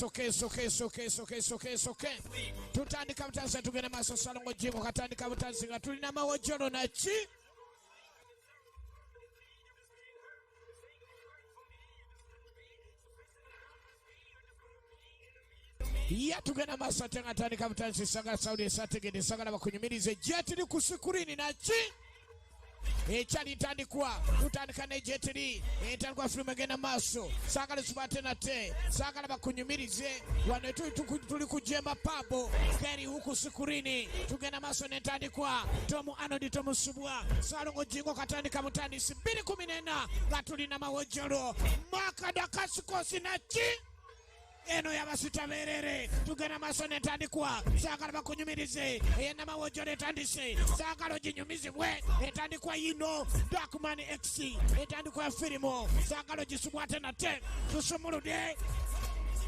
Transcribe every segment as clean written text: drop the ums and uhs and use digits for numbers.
Okay, okay, okay, okay, okay, okay. Tutandika butanzi tugenda maaso. Salongo Jingo katandika butanzi nga tulina mawojolo naki. Ya tugenda maaso ate nga tandika butanzi. Sagala Saudi esategedde, sagala bakunyumirize. Jet Li ku sikurini naki ekyali ntandikwa. Tutandika ne Jet Li, entandikwa firimu egenda maaso. Saagala sibate nate, saagala bakunyumirize. Wano tuli ku Jemba Pabo geri huku sikurini. Tugenda maaso n'entandikwa. Tomu Anodi Tomusubwa Salongo Jingo katandika butandisi 2014 nga tulina mawojolo makadakasikosi naki eno yabasita berere. Tugenda maaso n'entandikwa. Saagala bakunyumirize. Eyenamawojolo etandise, saagala oginyumizibwe. Entandikwa yino Darkman X, entandikwa ya firimu. Saagala ogisubwate nate. Tusumuludde,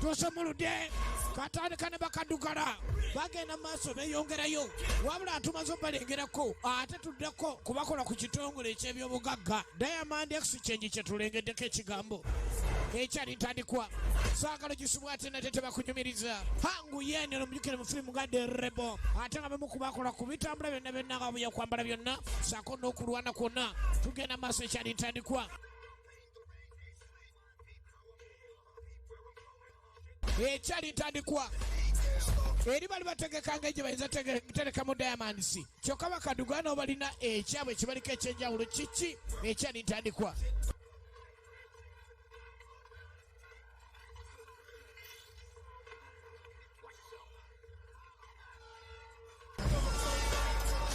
tusumuludde. Katandika ne bakadugala bagenda maaso beeyongerayo, wabula tumaze obalengerako ate tuddeko kubakola ku kitongole eky'ebyobugagga Diamond Exchange kyetulengeddeko ekigambo ekyali ntandikwa. Saagala gisubwa ate nate tebakunyumiriza. Hangu yene omujjukire mu firimu nga The Rebel, ate nga bemu kubakola ku bitambula byonna byonna nga buya kwambala byonna saako n'okulwana kwonna. Tugenda maaso ekyali ntandikwa. Ekyali ntandikwa eri bali bategekanga gye bayinza terekamu diamonds, kyokka bakadugana balina ekyabwe ekibaliko ekyenjawulo. Kiki ekyali ntandikwa?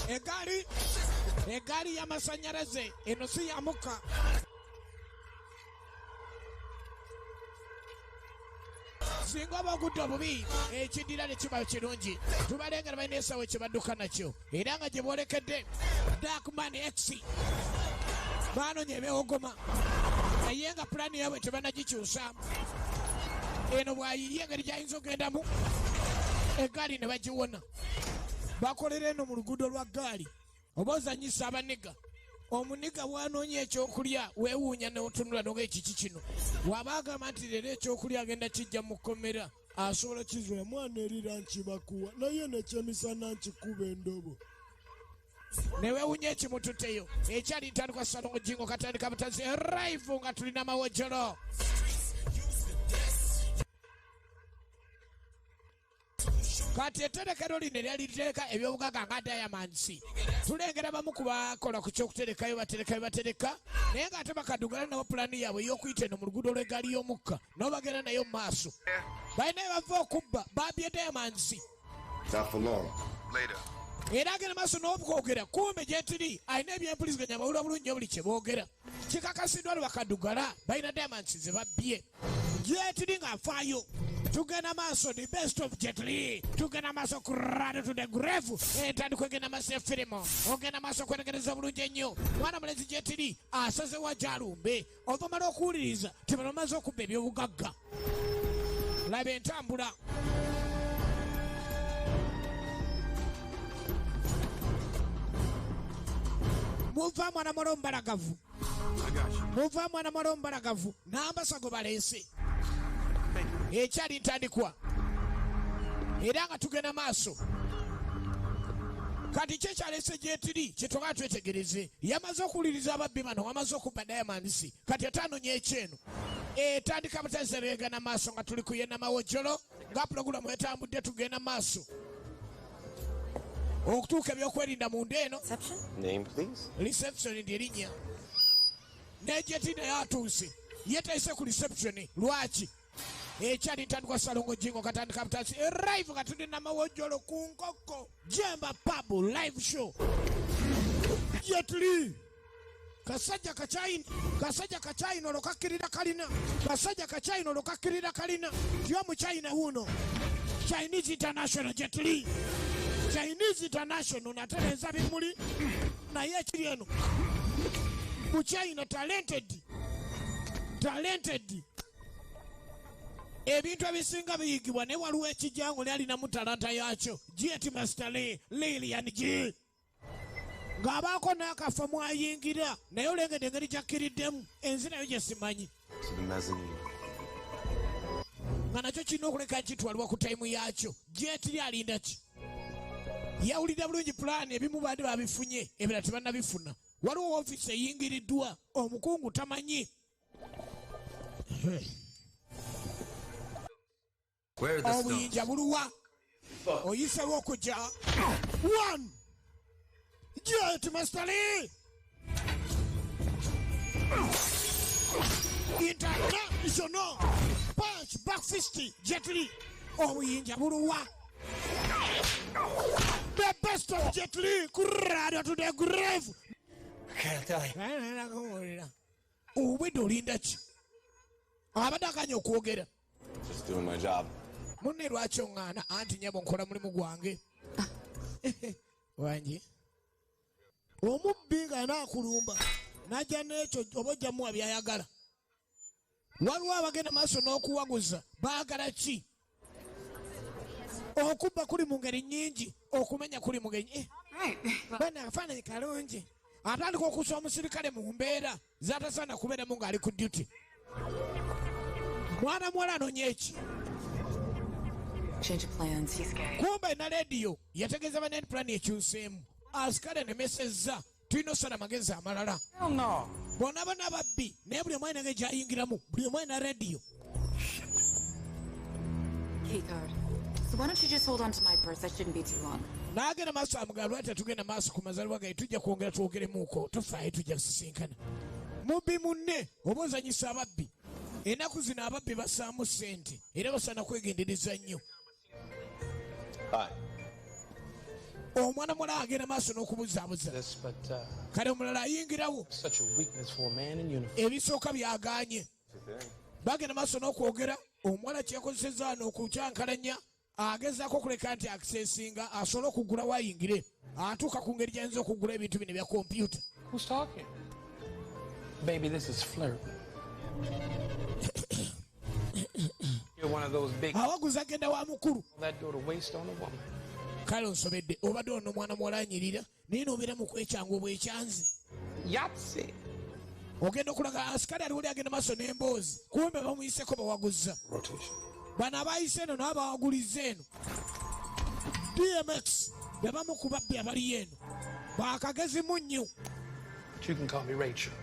Egaali, egaali y'amasannyalaze eno si ya mukka. Singa oba ogudde obubi ekiddira ne kiba kirungi. Tubalengera balina ensawo ekibadduka nakyo, era nga gye boolekedde Darkman X baanoonya ebyewogoma, naye nga pulaani yaabwe tebanagikyusa. Eno bw'ayiye engeri gy'ayinza okugendamu eggaali ne bagiwona. Bakolera eno mu luguudo lwa ggaali oba ozanyisa abaniga. Omuniga bw'anoonya ekyokulya weewuunya n'otunula n'oga ekiki kino. Bw'aba agamba nti leero ekyokulya agenda kijja mu kkomera, asobola kizuula. Mwana erira nkibakuwa naye nekyemisana nkikuba endobo. Neweewuunya ekimututteyo. Ekyali ntandikwa. Salongo Jingo katandika butazi live nga tulina mawojolo. Kati etterekero lino eryali litereka ebyobugagga nga diamonds, tulengera bamu ku bakola ku kyokuterekayo baterekayo batereka, naye ng'ate bakadugala nabo pulaani yaabwe ey'okuyita eno mu luguudo lw'eggaali y'omukka nabo bagenda nayo mu maaso. Balina bava okubba babye diamonds. Not for long. Later. Era agenda maaso n'okwogera, kumbe Jet Li alina ebyempuliziganya, bawulira bulungi nnyo buli kye boogera. Kikakasiddwa lwakadugala balina diamonds ze babbye. Jet Li ng'afaayo. Tugenda maaso, the best of Jet Li. Tugenda maaso, Cradle to the Grave. Entandikwa egenda maaso efirimu. Ogenda maaso okwetegereza obulungi ennyo. Mwana mulenzi Jet Li asazewa gy'alumbe oluvanyuma lw'okuwuliriza tebano bamaze okubba ebyobugagga. Laba entambula. Muva mwana mwala omubalagavu, muva mwana mwala omubalagavu n'ambasa gwe baleese. Ekyali ntandikwa era nga tugenda maaso. Kati ki ekyaleese Jet Li kyetwagala twetegereze? Yamaze okuwuliriza ababbi bano bamaze okubba diamonds, kati ate anoonya ekyeno. Etandika butazebegana maaso nga tuli ku yenamawojolo nga pulogulamu etambudde. Tugenda maaso okutuuka ebyokwerinda munda eno. Name, please. Reception ndi erinnya ne Jet naye atuuse, ye tayise ku reception lwaki? Ekyali ntandikwa. Salongo Jingo katandika butasi live nga tuli namawojolo ku nkoko Jemba Pub live show. Jet Li kasajja kakyayina, kasajja kakyayina olwo kakkirira kalina, kasajja kakyayina olwo kakkirira kalina tyo mukyayina wuuno. Chinese International Jet Li, Chinese International natereeza bimuli, naye ekiri eno mukyayina talented, talented. Ebintu ebisinga biyigibwa, naye waliwo ekijjangu naye alinamu talanta yakyo. Jet Master Li, Lilian G, ng'abaako n'akafo mwayingira, naye olengedde engeri gyakkiriddemu enzi nayo gye simanyi. To the mezzanine. Nga nakyo kirina okuleka nkitwalibwa ku tayimu yaakyo. Jet Li alinda ki? Yawulira bulungi pulaani, ebimu baadde babifunye, ebirala tebannabifuna. Waliwo woofiisi eyingiriddwa, omukungu tamanyi. Where are the stones? Obuyinja buluwa? Oyisewo okujja. One! Jet Master Lee! International punch back fist Jet Li. Obuyinja buluwa? The best of Jet Li! Cradle to the grave. Okay, I'll tell you. Obwedde olinda ki? Abadde akanya okwogera. Just doing my job. Munne lwaki oŋŋaana? Anti nnyabo nkola mulimu gwange. Wangi. Omubbi ng'anaakulumba n'ajja n'ekyo oba ojja muwa by'ayagala. Waliwo abagenda maaso n'okuwaguza, baagala ki? Okubba kuli mu ngeri nnyingi, okumenya kuli mu ngeri bana akafaananyi kalungi. Atandika okussa omusirikale mu mbeera z'atasaana kubeeramu ng'ali ku duty. Mwana muwala anoonya eki? Change of plans. He's gay. Kumbe na lediyo yategeeza banne nti pulaani ekyuseemu. Asikale anemesezza, tulina osala amagezi amalala. Hell no. Bonna bonna babbi, naye buli omu alina engeri gy'ayingiramu, buli omu alina rediyo. Key card. So why don't you just hold on to my purse? That shouldn't be too long. N'agenda maaso amugamba lwaki tetugenda maaso ku mazaalibwa gaye, tujja kwongera twogeremuuko, tofaayo tujja kusisinkana. Mubbi munne oba ozanyisa ababbi. Ennaku zino ababbi bassaamu ssente era basaana kwegendereza nnyo. Hi. Omwana muwala agenda maaso n'okubuzaabuza. This, but Kale omulala ayingirawo. such a weakness for a man in uniform. Ebisooka byagaanye. Bagenda maaso n'okwogera, omuwala kyeyakozesezza n'okukyankalanya agezaako okuleka nti akisesinga asobole okugula waayingire. Atuuka ku ngeri gy'ayinza okugula ebintu bino ebya kompyuta. Who's talking? Baby, this is flirt. You're one of those big Awaguza agenda wa mukulu. that go to waste on a woman. Kale onsobedde, obadde ono omwana muwala anyirira naye n'obeera mu kwekyanga obwekyanzi. Yahtzee. Ogenda okulaga asikale ali wali agenda maaso n'emboozi, kumbe bamuyiseko bawaguza. Rotation. Bano abayise eno nabo bawaguliza eno. DMX be bamu ku babbi abaliyo eno. Baakagezi mu nnyo. But you can call me Rachel.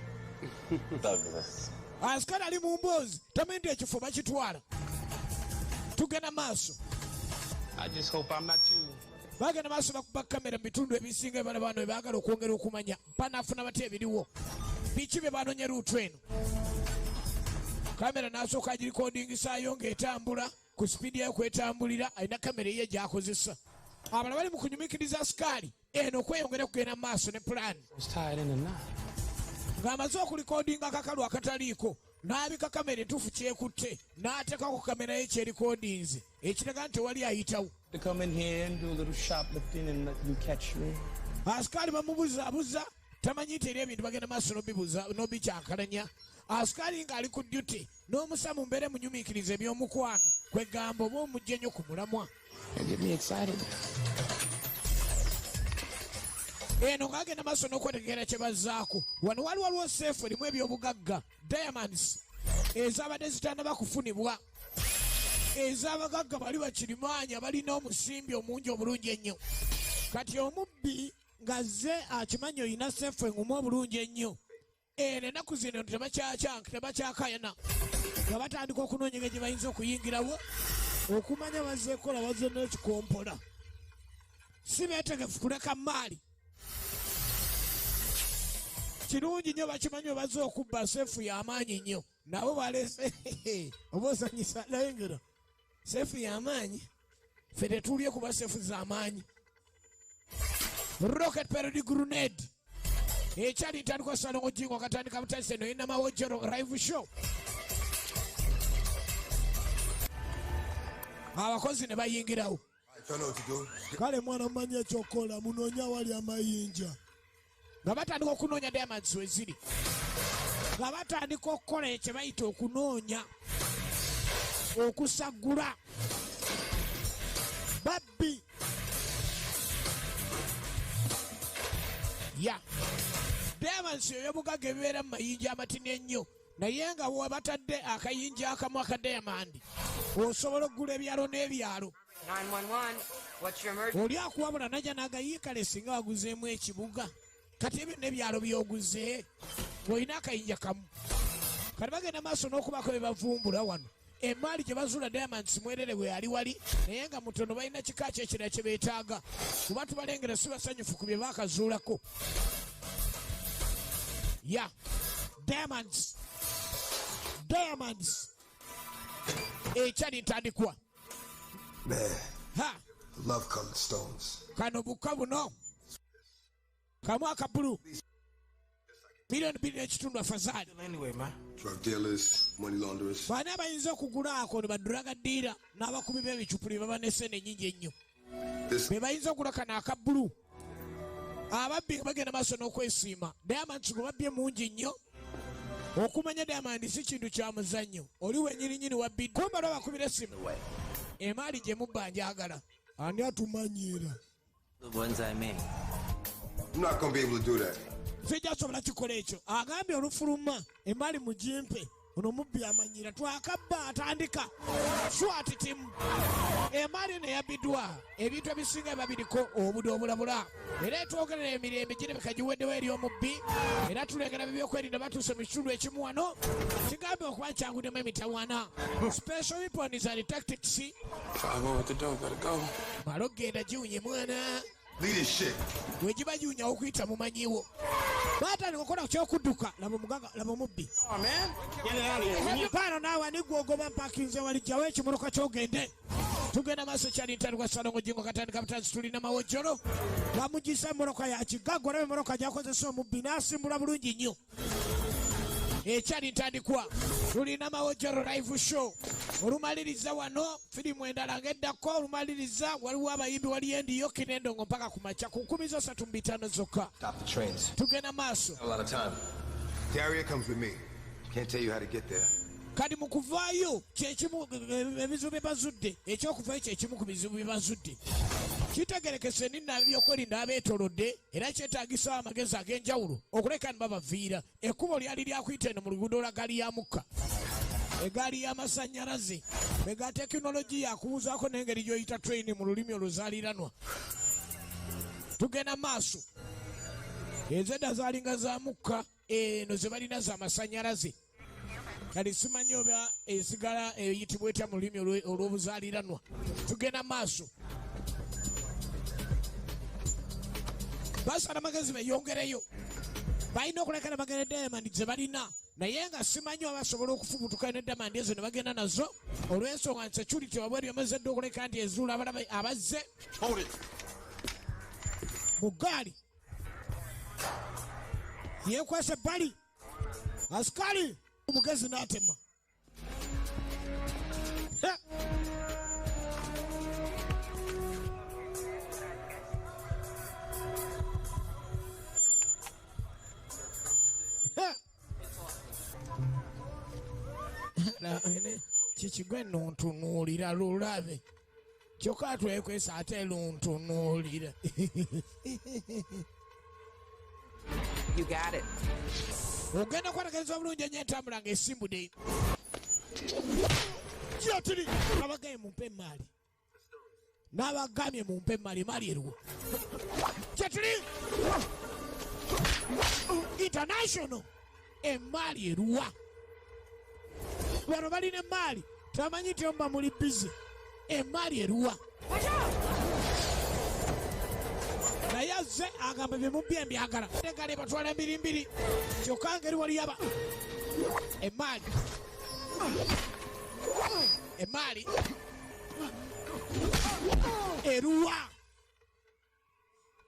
Douglas. Asikale ali mu mboozi tamanyi nti ekifo bakitwala. Tugenda maaso. I just hope I'm not too. Bagenda maaso bakuba kamera mu bitundu ebisinga ebala bano bebaagala okwongera okumanya banaafuna batya ebiriwo. Biki bye banoonya ruutu eno? Kamera n'asooka agirikodingisaayo ng'etambula ku sipiidi yayo kwetambulira, alina kamera eye gy'akozesa. Abalala bali mu kunyumikiriza asikaali eno okweyongera okugenda mu maaso ne pulaani. Was tied in a knot. Ng'amaze okulikodinga akakalu akataliiko, n'abika kamera entuufu kyekutte, n'ateekako kamera ye kyerikodinze ekiraga nti tewali ayitawo. To come in here and do a little shoplifting and let you catch me. Asikaali bamubuzaabuza, tamanyi nti eri ebintu bagenda maaso n'obikyankalanya. Asikaali ng'ali ku duty n'omusa mu mbeera emunyumiikiriza eby'omukwano, kwegamba oba omujja ennyo ku mulamwa. You get me excited. Eno ng'agenda maaso n'okwetegekera kye bazzaako. Wano wali waliwo seefu erimu ebyobugagga, diamonds ezabadde zitannaba kufunibwa, ez'abagagga bali bakirimaanya balina omusimbi omungi obulungi ennyo. Kati omubbi ng'azze akimanyi olina seefu engumu obulungi ennyo. Eno ennaku zino tebakyakayana, nga batandika okunoonya engeri gye bayinza okuyingirawo. Okumanya bazze kukola bazze n'ekikompola. Si beetegefu kuleka maali. Kirungi nnyo bakimanyi bwe bazze okubba seefu y'amaanyi nnyo. Nabo balese oba osanyisa Nayingira. Seefu y'amaanyi, ffe tetulye kuba seefu z'amaanyi. Rocket parody grenade. Ekyali ntandikwa Ssalongo Jingo akatandika butandise eno Namawojjolo live show. Abakozi ne bayingirawo. I don't know what to do. Kale mwana mumanyi ekyokukola, munoonye awali amayinja. Nga batandika okunoonya diamonds we ziri. Nga batandika okukola ekye bayita okunoonya, okusaggula. Babbi. Ya. Diamonds ebyobugagga ebibeera mu mayinja amatini ennyo, naye nga we batadde akayinja akamu aka diamond. Osobola okugula ebyalo n'ebyalo. 911, what's your emergency? Oli akuwabula najja n'agayiikale singa waguzeemu ekibuga. Kati ebyo n'ebyalo by'oguze ng'olina akayinja kamu. Kati bagenda maaso n'okubaako bye bavumbula wano. Emaali gye bazuula diamonds mwerere we yali wali naye nga mutono balina kika ki ekirala kye beetaaga kuba tubalengera si basanyufu ku bye baakazuulako. Ya diamonds, diamonds ekyali ntandikwa. Man, Ha! love colored stones. Kano buka buno kamu aka bbulu 2.5 million afazaali. Anyway, man. Drug dealers, money launderers. Baani abayinza okugula ako ne ba drug dealer n'abakubi b'ebicupuli baba n'essente ennyingi ennyo. This Be bayinza okugula kano aka bbulu. Ababbi bagenda maaso n'okwesiima diamonds gwe babbye mungi nnyo. Okumanya diamond si kintu kya muzannyo, oli wennyininyini wabbiddwa. Kumba lwa bakubira essimu, emaali gye mubba njagala. Ani atumanyiira? The ones I made. I'm not gonna be able to do that. Sijja sobola kikola ekyo. Agambye olufuluma emaali mugimpe. Ono mubbi amanyira twakabba atandika swat team. Emaali eno eyabbiddwa ebintu ebisinga biba biriko obudo obulabula era etwogerera emirembe girabika giweddewo eri omubbi era tulengera bebyokwerinda batuuse mu kitundu ekimu wano kigambye okuba kyanguddemu emitawaana. Special weapons and tactics. 5 at the door, gotta go. Mala okgenda giwunye mwana. Leadership. Bwe giba giwunya okuyita mumanyiwo baatandika okukola ku kyokudduka. Laba omugaga, laba omubbi paano naawe ani gwogoba mpakinze walijjawo ekimotoka kyogende. Tugenda maaso kyali ntandikwa Salongo Jingo katandika butanzi tulina mawojjolo Bamugisa emmotoka ya kigagga, olaba emmotoka gyakozesa omubbi n'asimbula bulungi nnyo. Ekyali ntandikwa tulina mawojjolo live show. Olumaliriza wano firimu endala ng'eddako olumaliriza waliwo abayimbi waliyo endiyoki n'endongo mpaka ku makya ku 35,000 zokka. Stop the trains. Tugenda maaso. A lot of time. Daria comes with me. Can't tell you how to get there. Kati mu kuvaayo kyekimu ebizibu bye bazudde, ekyokuvaayo kyekimu ku bizibu bye bazudde kitegerekese ninna ebyokwerinda abeetolodde era kyetaagisa amagezi ag'enjawulo okuleka ne babaviira. Ekkubo lyali lyakuyita eno mu luguudo lwa gaali ya mukka, egaali y'amasannyalaze ega tekinologiya akubuuzaako n'engeri gy'oyita train mu lulimi oluzaaliranwa. Tugenda maaso ezedda zaalinga za mukka, eno ze balina za masannyalaze. Kati simanyi oba esigala eyitibwa etya mu lulimi olw'obuzaaliranwa. Tugenda maaso basala amagezi beyongereyo balina okuleka ne bagenda diamond ze balina naye nga simanyi oba basobola okufubutuka ne diamond ezo ne bagenda nazo olw'ensonga nti security wabweru yamaze dda okuleka nti ezuula abalabe abazze. Hold it. Mu ggaali yeekwesa ebbali asikaali omugezi n'atema. Ha! Ha! Kikigwe nontunuulira lulabe kyokka twekwesa ate luntunuulira. You got it. Ogenda kwatagereza obulungi ennyo entambula ng'esimbudde kyotuli. Abagambye mumpe emaali, n'abagambye mumpe emaali, emaali eruwa? Kyetuli international emaali eruwa? Bano balina emaali tamanyi nti omuba muli busy. Emaali eruwa? Naye azze agamba byemubbye mbyagala egala ebatwala mbirimbiri kyokka ngeri waliyo aba emaali emaali eruwa?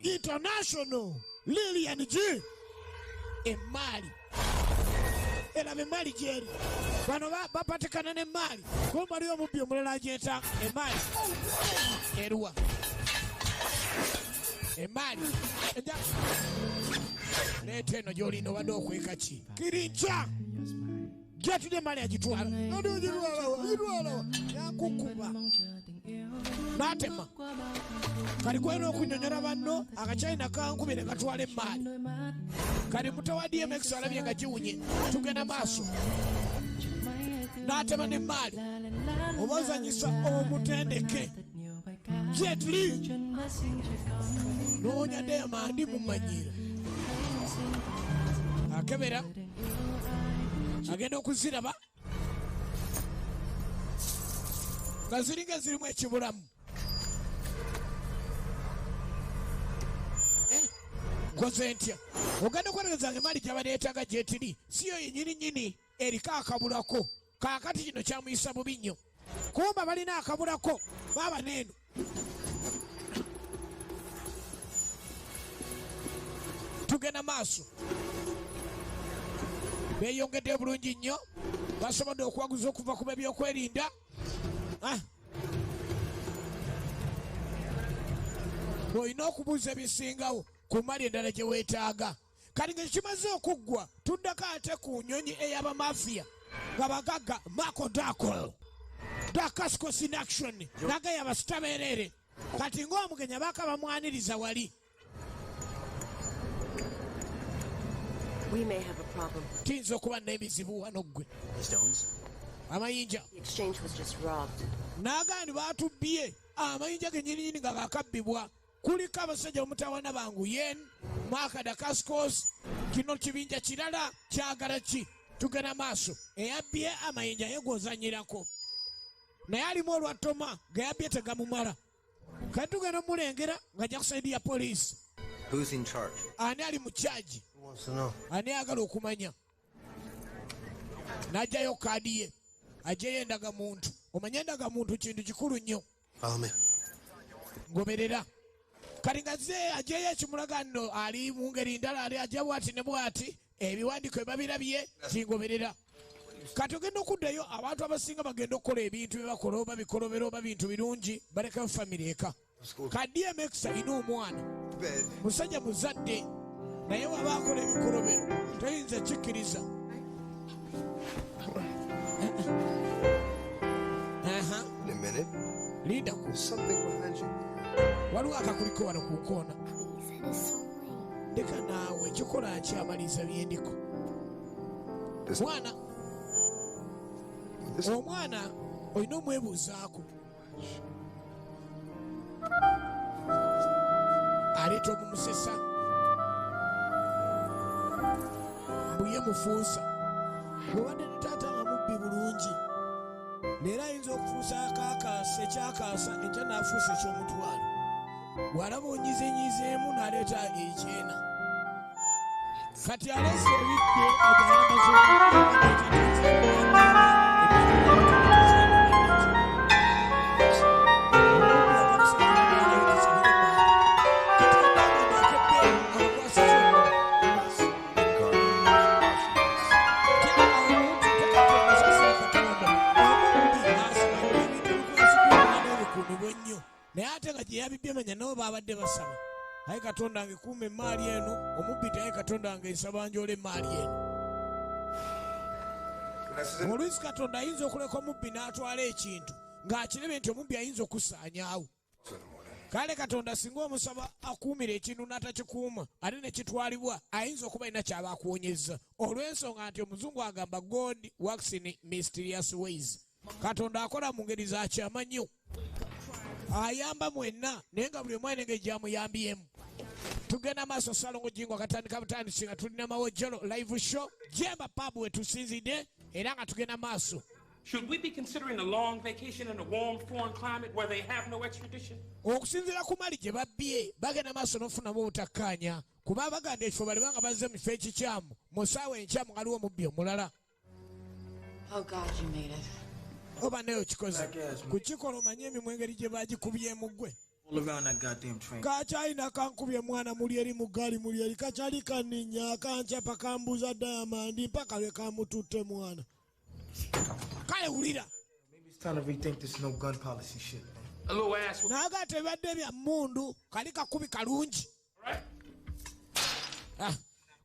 International Lilian G emaali eraba emaali gyeri. Bano bapatikana n'emaali kumba aliyo omubbi omulala agyeta. Emaali eruwa? Emaali enja leeta eno gy'olina obadde okweka ki kirinca gyetudde emaali agitwala. Ogitwalawa, yakukuba n'atema. Kali kwera okunyonyola banno akachina kankubye ne katwala emaali. Kali muto wa DMX alabye nga kiwunye. Tugenda maaso n'atema n'emaali. Oba ozanyisa omutendeke Jet Li. Noonya diamond mumanyira. Akebera agenda okuziraba nga ziringa zirimu ekibulamu. Nkoze ntya? Ogenda okwetegereza nga emaali gy'abadde yeetaaga Jet Li si yo yennyini nnyini, eriko akabulako. Kaakati kino kyamuyisa bubi nnyo. Kumba balina akabulako baaba n'eno. Tugenda maaso. Beeyongedde bulungi nnyo, basobodde okuwaguza okuva ku b'ebyokwerinda. Olina okubuuza ebisingawo ku mali endala gye weetaaga. Kati nga kimaze okuggwa, tuddako ate ku nnyonyi ey'abamafiya nga bagagga Marco Dacol Dacascos in action nagaya basita beereere. Kati ng'omugenyi abaaka bamwaniriza wali. We may have a problem. Tuyinza okuba n'ebizibu wano ggwe. Stones? Amayinja. The exchange was just robbed. N'agandi baatubbye amayinja gennyininyini nga gakabbibwa. Kuliko abasajja omutawaana bangu yen Mark Dacascos. Kino kibinja kirala kyagala ki? Tugenda maaso. Eyabbye amayinja ye gw'ozannyirako. Naye alimu olwa Toma ge yabbye tegamumala. Kati tugenda omulengera ng'ajja ku sayidi ya poliisi. Who's in charge? Ani ali mu charge? Who wants to know? Ani ayagala okumanya? N'aggyayo kaadi ye. Aggyeyo endagamuntu. Omanye endagamuntu kintu kikulu nnyo. Follow me. Ngoberera. Kati nga ze aggyeyo ekimulaga nno ali mu ngeri ndala, ali ajja bw'ati ne bw'ati, ebiwandiiko bye babirabye, kingoberera. Kati ogenda okuddayo abantu abasinga bagenda okukola ebintu bye bakola oba bikolobero oba bintu birungi, balekayo famire eka. Ka DMX alina omwana. Musajja muzadde, naye waba akola ebikolobero toyinza kikkiriza. In a minute. Linda ku. Something behind you. Waliwo akakuliko wano ku nkoona. Ndeka naawe kikola nkyamaliza byendiko. Mwana, omwana olina omwebuuzaako. Aleeta omumusesa. Mbu ye mufuusa. Bw'obadde ne taata nga mubbi bulungi, leero ayinza okufuusa akaakaasa ekyakaasa enkya n'afuusa eky'omutwalo. Bw'alaba onyizenyizeemu n'aleeta ekyena. Kati aleese ebidde agayambaza. Naye ate nga gye yabibbye manya nabo baabadde basaba. Aye Katonda wange kuuma emmaali eno, omubbi taye Katonda wange nsaba njoole emmaali eno. Oluusi Katonda ayinza okuleka omubbi n'atwala ekintu ng'akirabye nti omubbi ayinza okusaanyaawo. Kale Katonda singa omusaba akuumira ekintu n'atakikuuma ate ne kitwalibwa, ayinza okuba alina ky'aba akuwonyezza. Olw'ensonga nti omuzungu agamba God works in mysterious ways. Katonda akola mu ngeri za kyama nnyo. Ayamba mwenna naye nga buli omu alina engeri gy'amuyambyemu. Tugenda maaso Ssalongo Jingo akatandika butandisi nga tulina Mawojjolo live show Jemba pub we tusinzidde era nga tugenda maaso. Should we be considering a long vacation in a warm foreign climate where they have no extradition? Okusinziira ku mali gye babbye bagenda maaso n'okufunamu obutakkaanya kuba baganda ekifo baliba nga bazze mu kifo ekikyamu mu ssaawa enkyamu waliwo omubbi omulala. Oh God, you made it. Oba naye okikoze kukikola omanye emimwa engeri gye bagikubyemu ggwe. All around that goddamn train. Kakyalina kankubye mwana muli eri mu ggaali muli eri kakyali kanninya kankyapa kambuuza diamond mpaka lwe kamututte mwana. Kale wulira. Maybe it's time to rethink this no gun policy shit, man. A little ass. Naga tebadde bya mmundu kali kakubi kalungi.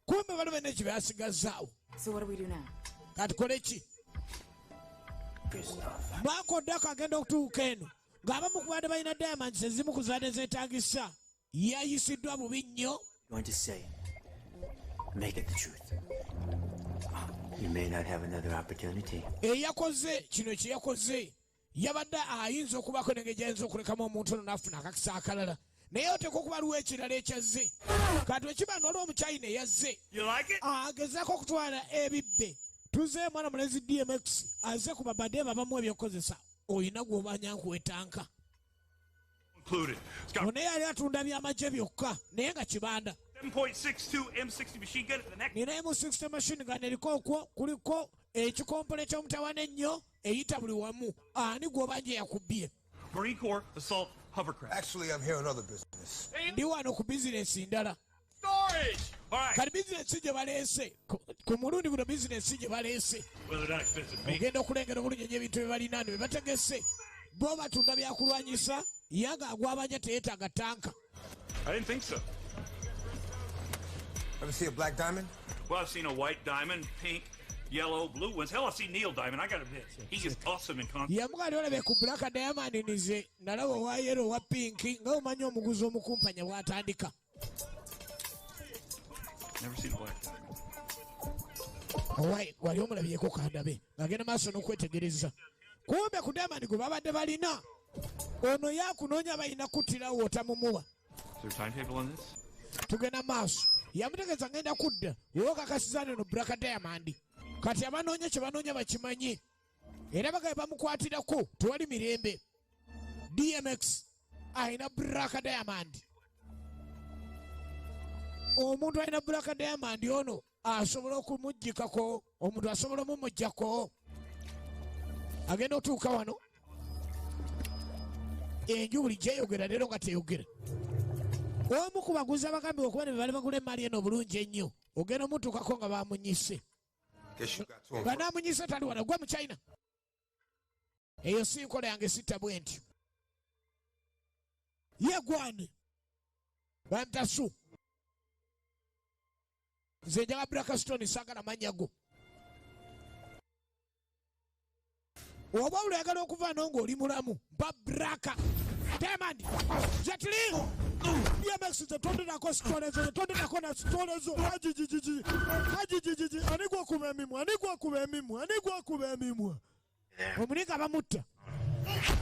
Kumbe bali balina ekye basigazzaawo. So what do we do now? Kati tukole ki? Mwaka oddako agenda okutuuka eno ng'abamu ku badde balina diamonds ezimu ku zaadde zeetaagisa yayisiddwa bubi nnyo. Going to say, make it the truth. You may not have another opportunity. Eyakoze kino kye yakoze Yabadde ayinza okubaako nenge gyayinza okulekamu omuntu ono n'afuna akakisa akalala. Naye oteekwa okuba aliwo ekirala ekyazze. Kati ekiba waliwo omuchina eyazze. Agezaako okutwala ebibbe. Tuzze mwana mulenzi DMX azze ku babadde babamu ebyokukozesa. Olina gw'obanya nkuwetanka. Ono yali atunda byamagye byokka naye nga kibanda. 7.62 M60 machine gun at the neck. Nina M60 machine gun eriko okwo kuliko ekikompole ky'omutawaana ennyo eyita buli wamu. Ani gw'obanja yakubbye? Marine Corps assault hovercraft. Actually, I'm here on other business. Ndi wano ku bizinensi ndala. Storage. All right. Kati bizinensi gye baleese ku mulundi guno bizinensi gye baleese. Well, they're not expensive. Ogenda okulengera obulungi ennyo ebintu bye balina bye bategese. Bo batunda byakulwanyisa yaga agwabanja teyeetaaga tanka. I didn't think so. Ever see a black diamond? Well, I've seen a white diamond, pink, yellow, blue ones. Hell, I've seen Neil Diamond. I gotta admit, he is awesome in concert. Yamugali olabe ku black diamond nize nalaba owa yellow owa pink nga omanyi omuguzi omukumpanya bw'atandika. Never seen a black diamond. Owaye wali omulabyeko kandabe ng'agenda maaso n'okwetegereza. Kumbe ku diamond gwe babadde balina ono yakunoonya balina kuttirawo otamumuwa. Is there a timetable on this? Tugenda maaso. Yamutegeeza ngenda kudda wokakasiza nno black diamond. Kati abanoonya kye banoonya bakimanyi. Era bagaye bamukwatirako tewali mirembe. DMX alina black diamond. Omuntu alina black diamond ono asobola okumuggyikako, omuntu asobola omumuggyako. Agenda otuuka wano. Enju buli gyeyogera leero nga teyogera. Omu ku baguzi abagambibwa okuba ne be bali bagula emaali eno obulungi ennyo. Ogenda omutuukako nga bamunyise. Banaamunyise tali wano gwe mu China. Eyo si nkola yange sitta bwe ntyo. Ye gwane. Bamutasu. Nze njagala Black Stone saagala mannya go. Oba oyagala okuva no ng'oli mulamu mpa Black Diamond. Jet Li. DMX tonderako sitolezo, tonderako na sitolezo. Ajijijiji, ajijijiji. Ani gwakuba emimwa, ani gwakuba emimwa, ani gwakuba emimwa. Omuninga bamutta.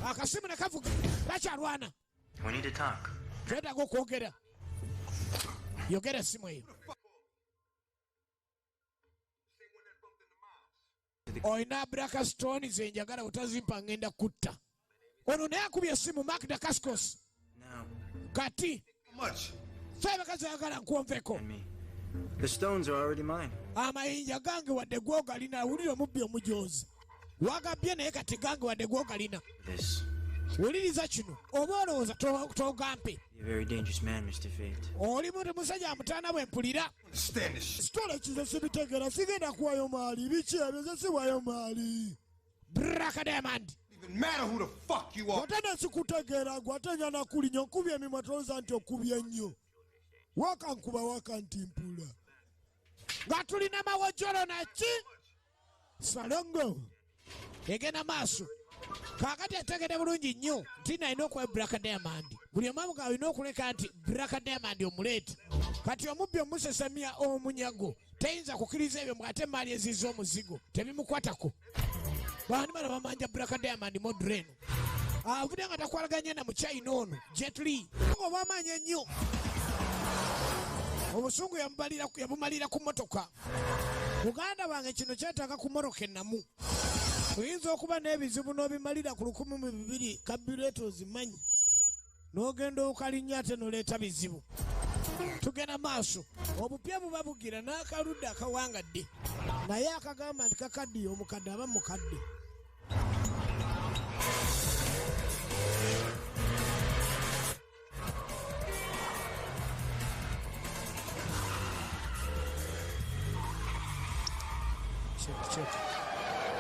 Akasimu ne kavuga bakyalwana. We need to talk. Twetaaga okwogera. Yogera essimu eyo. Olina Black Stone ze njagala otazimpa ngenda kutta. Ono naye akubye essimu Mark Dacascos. Kati. Ffe ayagala nkuwonveko. The stones are already mine. Amayinja gange wadde gwogalina awulira omubbi omujoozi. Wagabbye naye kati gange wadde gwogalina. This. Wuliriza kino oba olowooza togampe. You're a very dangerous man, Mr. Fate. Oli muntu musajja amutaana bwe mpulira. Sitole kize sibitegera sigenda kuwayo maali biki ebyo nze siwayo maali. Black Diamond. Even matter who the fuck you are. Ate nesikutegeera gwe ate njana kulinnya okubye emimwa tolowooza nti okubye nnyo. Waka nkuba waka nti mpula. Nga tulina mawojjolo naki? Salongo. Egenda maaso. Kaakati ategedde bulungi nnyo nti nalina okuwa Black Diamond. Buli omu alina okuleka nti Black Diamond omuleeta. Kati omubbi omusesemya omunyago tayinza kukkiriza ebyo mw'ate emaali ezizza omuzigo tebimukwatako. Bani bano bamanja Black Diamond module eno. Avudde nga takwalaganye na muchina ono Jet Li. Obw'amaanyi ennyo. Obusungu yabumalira ku mmotoka. Muganda wange kino kyetaaga ku mmotoka ennamu. Oyinza okuba n'ebizibu n'obimalira ku 1200 kabuleto ozimanyi. N'ogenda okalinnya ate n'oleeta bizibu. Tugenda maaso. Obupya buba bugira n'akaludde akawangadde. Naye akagamba nti kakaddiye omukadde aba mukadde.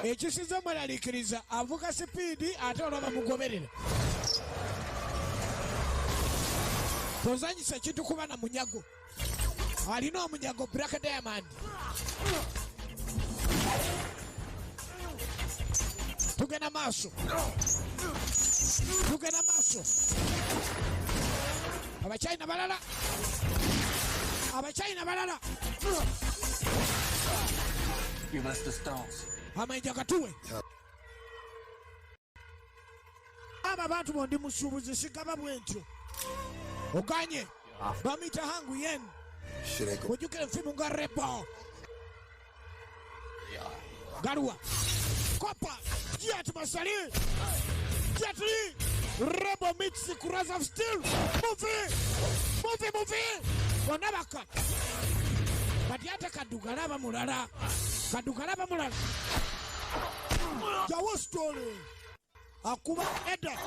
Ekisiza omweraliikiriza avuga sipiidi ate olwo bamugoberera. Tozanyisa ekintu kuba na munyago. Alina omunyago Black Diamond. Tugenda maaso. Tugenda maaso. Abachina balala. Abachina balala. Give us the stones. Amayinja gatuwe. Abantu bondi musuubuzi sigaba bwe ntyo. Oganye bamuyita Hangu Yen. Shit ain't go. Ojjukira enfimu nga Rebo Galuwa Kopa Jet Masali Jet Li Rebo meets Cross of Steel. Movie movie movie bonna bakka. Kati ate kaddugala aba mulala, kaddugala aba mulala. Jawo story akuba Eda.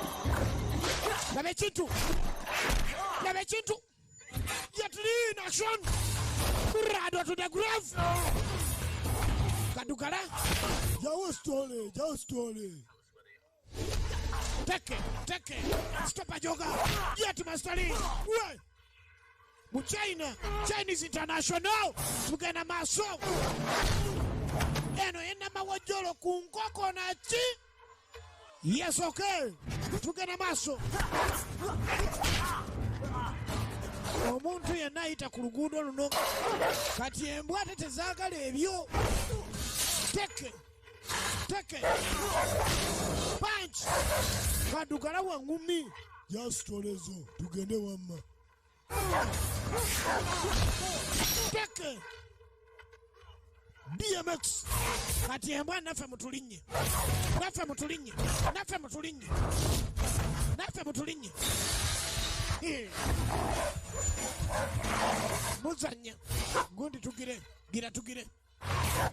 Laba ekintu, laba ekintu. Jet Li in action. Rado to the grave. Kaddugala. Jawo story, jawo story. Teke teke stop ajoga. Jet Masali we mu China, Chinese International. Tugenda maaso. Eno enamawojjolo ku nkoko naki. Yes, okay. Tugenda maaso. Omuntu yenna ayita ku luguudo luno kati embwa ate tezaagala ebyo. Teke teke punch Kaddugala wangumi. Jawo story zo tugende wamma. Teke DMX. Kati embwa naffe mutulinnye, naffe mutulinnye, naffe mutulinnye, naffe mutulinnye. Muzannya gundi tugire gira tugire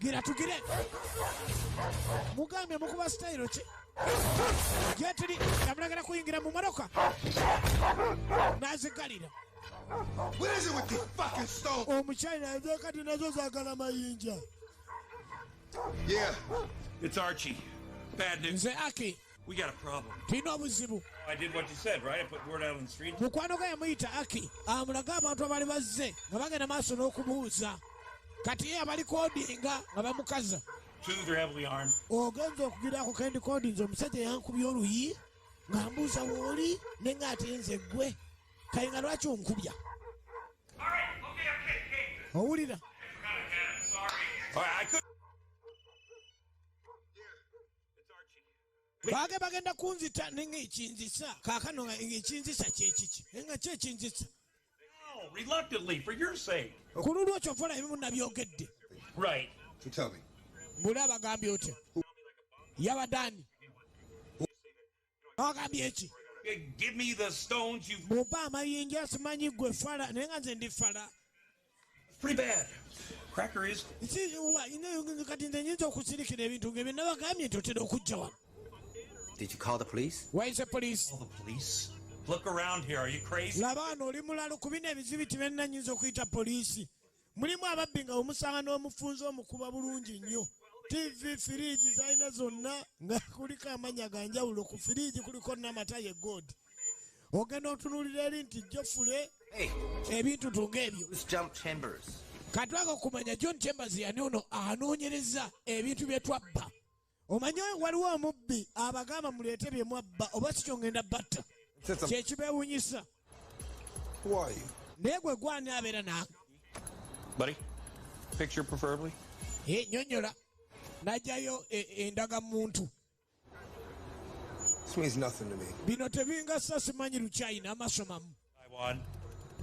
gira tugire. Mugambye mukuba sitayiro ki? Jet Li yamulagala kuyingira mu motoka n'azigalira. What is it with these fucking stones? Omuchina eze kati nazo zaagala mayinja. Yeah. It's Archie. Bad news. Nze Aki. We got a problem. Tulina obuzibu. I did what you said, right? I put word out on the street. Mukwano ge yamuyita Aki amulaga abantu abaali bazze nga bagenda maaso n'okumubuuza. Kati ye abalikodinga nga bamukaza. Two, they're heavily armed. Ogenza okugirako kendi kodinze omusajja yankubye oluyi ng'ambuuza w'oli ne ng'ate nze ggwe. Kayinga lwaki onkubya? Owulira? All right, I could. Bage bagenda kunzita ninga ekinzisa kaakano nga ekinzisa kyekiki nga ki ekinzisa. No, reluctantly, for your sake. Ku lulwo kyova olaba ebimu nabyogedde. Right. So tell me. Mbula abagambye otya? Yabadde ani? Abagambye eki? Give me the stones you. Mumpe amayinja simanyi gwe fala naye nga nze ndi fala. Pretty bad. Cracker is. Kati nze nyinza okusirikira ebintu ng'ebyo nabagambye nti otera okujja wano. Did you call the police? Where is the police? Call the police? Look around here. Are you crazy? Laba wano oli mulalu ku bino ebizibiti byenna nnyinza okuyita poliisi. Mulimu ababbi nga omusanga n'omufunza omukuba bulungi nnyo. TV, firiigi zalina zonna nga kuliko amannya ga njawulo. Ku firiigi kuliko Namataye God. Ogenda otunuulira eri nti Jofule ebintu tunga ebyo. John Chambers. Katwaga okumanya John Chambers yani ono anoonyereza ebintu bye twabba. Omanyi waliwo omubbi abagamba muleete bye mwabba oba si kyo ngenda batta. Kyekibeewunyisa. Who are you? Naye gwe gwani abeera nange. Buddy, picture preferably. Nnyonnyola. N'aggyayo endagamuntu. This means nothing to me. Bino tebingasa simanyi Luchina amasomamu. Taiwan,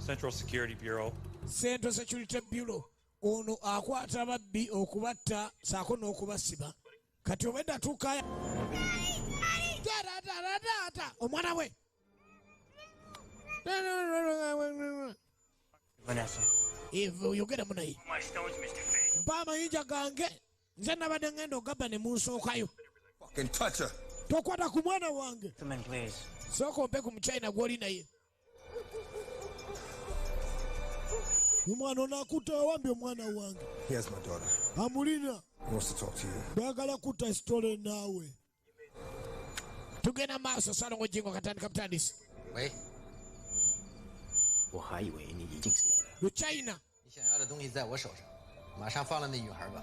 Central Security Bureau. Central Security Bureau. Ono akwata ababbi okubatta saako n'okubasiba. Kati obwedda atuuka omwana we. Vanessa. Oyogera munaye. Mpa amayinja gange nze nabadde ngenda ogabba ne munsookayo. Fucking touch her. Tokwata ku mwana wange. Come in, please. Sooka ompe ku Muchina gw'oli naye. Omwana ono akutta awambye omwana wange. He has my daughter. Amulina. He wants to talk to you. Baagala kutta sitole naawe. Tugenda maaso Salongo Jingo katandika butandisi. 喂， 我还以为你已经死了。 Luchina. 你想要的东西在我手上，马上放了那女孩吧。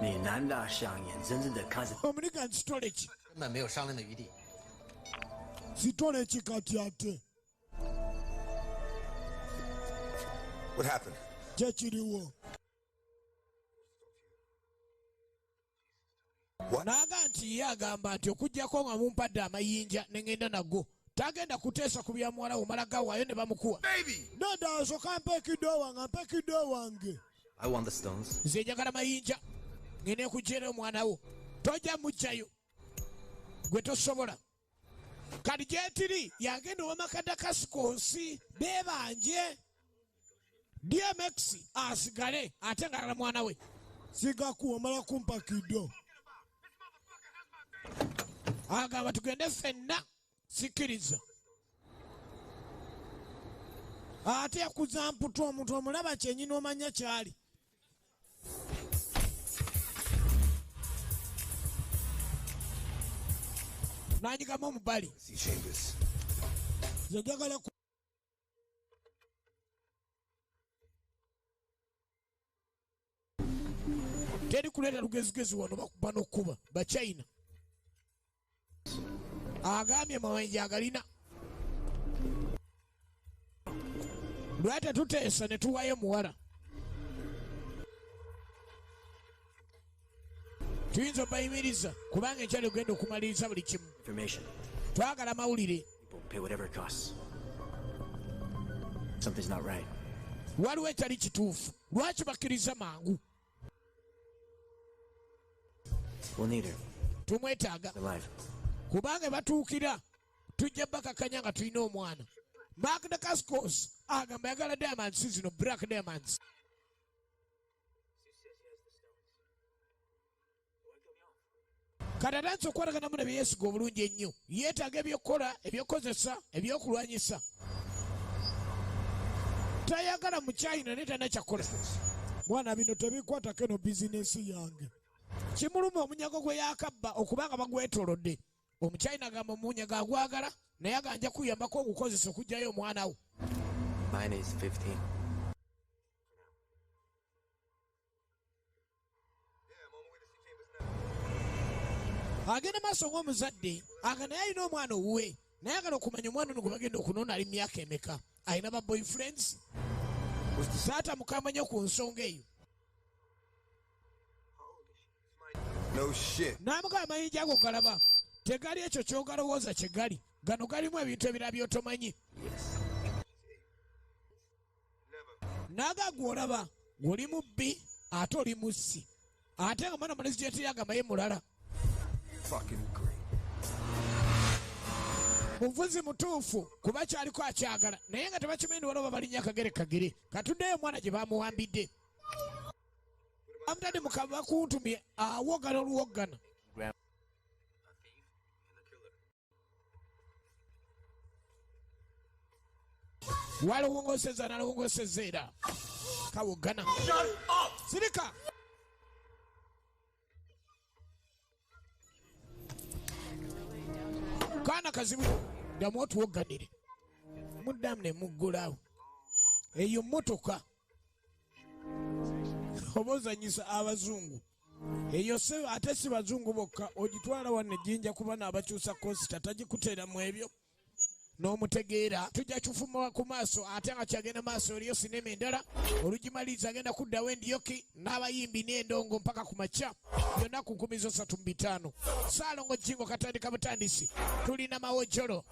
你难道想眼睁睁的看着？ Omuniga nsitole ki? 根本没有商量的余地。 Sitole ki kati ate? What happened? Kyekiriwo. N'aga nti ye agamba nti okuggyako nga mumpadde amayinja ne ngenda nago Tagenda kuteesa ku bya muwala omala gawaayo ne bamukuwa. Nedda, soka mpa ekido wange, mpa ekido wange. I want the stones. Nze njagala mayinja ngende kugyera omwana wo. Tojja mujjayo, gwe tosobola. Kati gyetiri yagenda owamakadakasikonsi beebanje DMX asigale ate ng'alala mwana we. Sigakuwa, omala kumpa kido. Agamba tugende ffenna, sikkiriza. Ate yakuza mputu omuntu omulaba kyennyini omanya kyali. Nanyigamu omubali. See Chambers. Nze njagala teri kuleeta lugezigezi wano bakuba n'okkuba Bachina. Agambye amawenje agalina. Lwaki tetuteesa ne tuwayo muwala? Tuyinza obayimiriza kubanga enkyali ogenda okumaliriza buli kimu. Information. Twagala mawulire. People pay whatever it costs. Something's not right. Waliwo ekitali kituufu. Lwaki bakkiriza mangu? We'll need her. Tumwetaaga. Alive. Kubanga batuukira tujja bakakanya nga tulina omwana. Mark Dacascos agamba ayagala diamonds zino, black diamonds. Kati atandise okukwataganamu ne bye yeesiga obulungi ennyo. Yeetaaga ebyokukola, ebyokukozesa, ebyokulwanyisa. Tayagala Muchina naye talina kyakukola. Mwana bino tebikwatako eno bizinesi yange. Kimuluma omunyago gwe yakabba okubanga bagwetoolodde. Omuchina agamba omunyago agwagala naye aganja kuyambako ogukozesa okuggyayo omwana wo. Mine is 15. Agenda maaso ng'omuzadde aga naye alina omwana owuwe naye agala okumanya omwana ono gwe bagenda okunona ali mu myaka emeka. Alina ba boyfriends. Saata mukamanya ku nsonga eyo. No shit. N'amugamba amayinja ago galaba tegali ekyo ky'ogalowooza kye gali. Gano galimu ebintu ebirala by'otomanyi. N'aga gw'olaba oli mubbi ate oli mussi. Ate nga mwana mulenzi gyetiri agamba ye mulala. Fucking great. Muvuzi mutuufu kuba kyaliko akyagala naye nga tebakimanyi waliwo babalinnya akagere kagere. Katuddeyo omwana gye bamuwambidde. Amutadde mu kabakuntumye awoggana oluwoggana. Walowongosezza n'alowongosezza era kawoggana. Sirika. Kaana kazibu ddamu otuwogganire. Muddamu ne muggulawo. Eyo mmotoka oba ozannyisa abazungu. Eyo ate si bazungu bokka, ogitwala wano ejjinja kuba n'abakyusa kosita tagikuteera mu ebyo. N'omutegeera tujja kifuma ku maaso ate nga kyagenda maaso eriyo sinema endala. Olugimaliriza agenda kuddawo endiyoki n'abayimbi n'endongo mpaka ku makya byonna ku 35. Ssaalongo Jingo katandika butandisi. Tulina mawojjolo.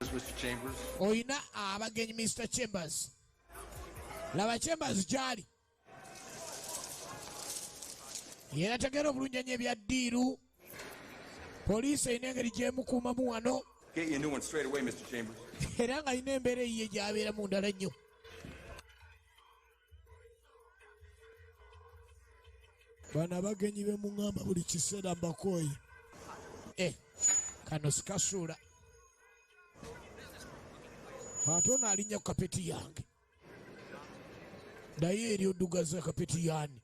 Mr. Chambers. Oyina abagenyi Mr. Chambers. Laba Chambers gy'ali. Yeerategeera obulungi ennyo ebya ddiiru. Poliisi erina engeri gy'emukuumamu wano. Get you a new one straight away, Mr. Chambers. Era ng'alina embeera eyiye gy'abeeramu ndala nnyo. Bano abagenyi be muŋŋamba buli kiseera mbakooye. Kano sikasuula. Ate ono alinnya ku kapeti yange. Naye eri oddugaza kapeti yaani.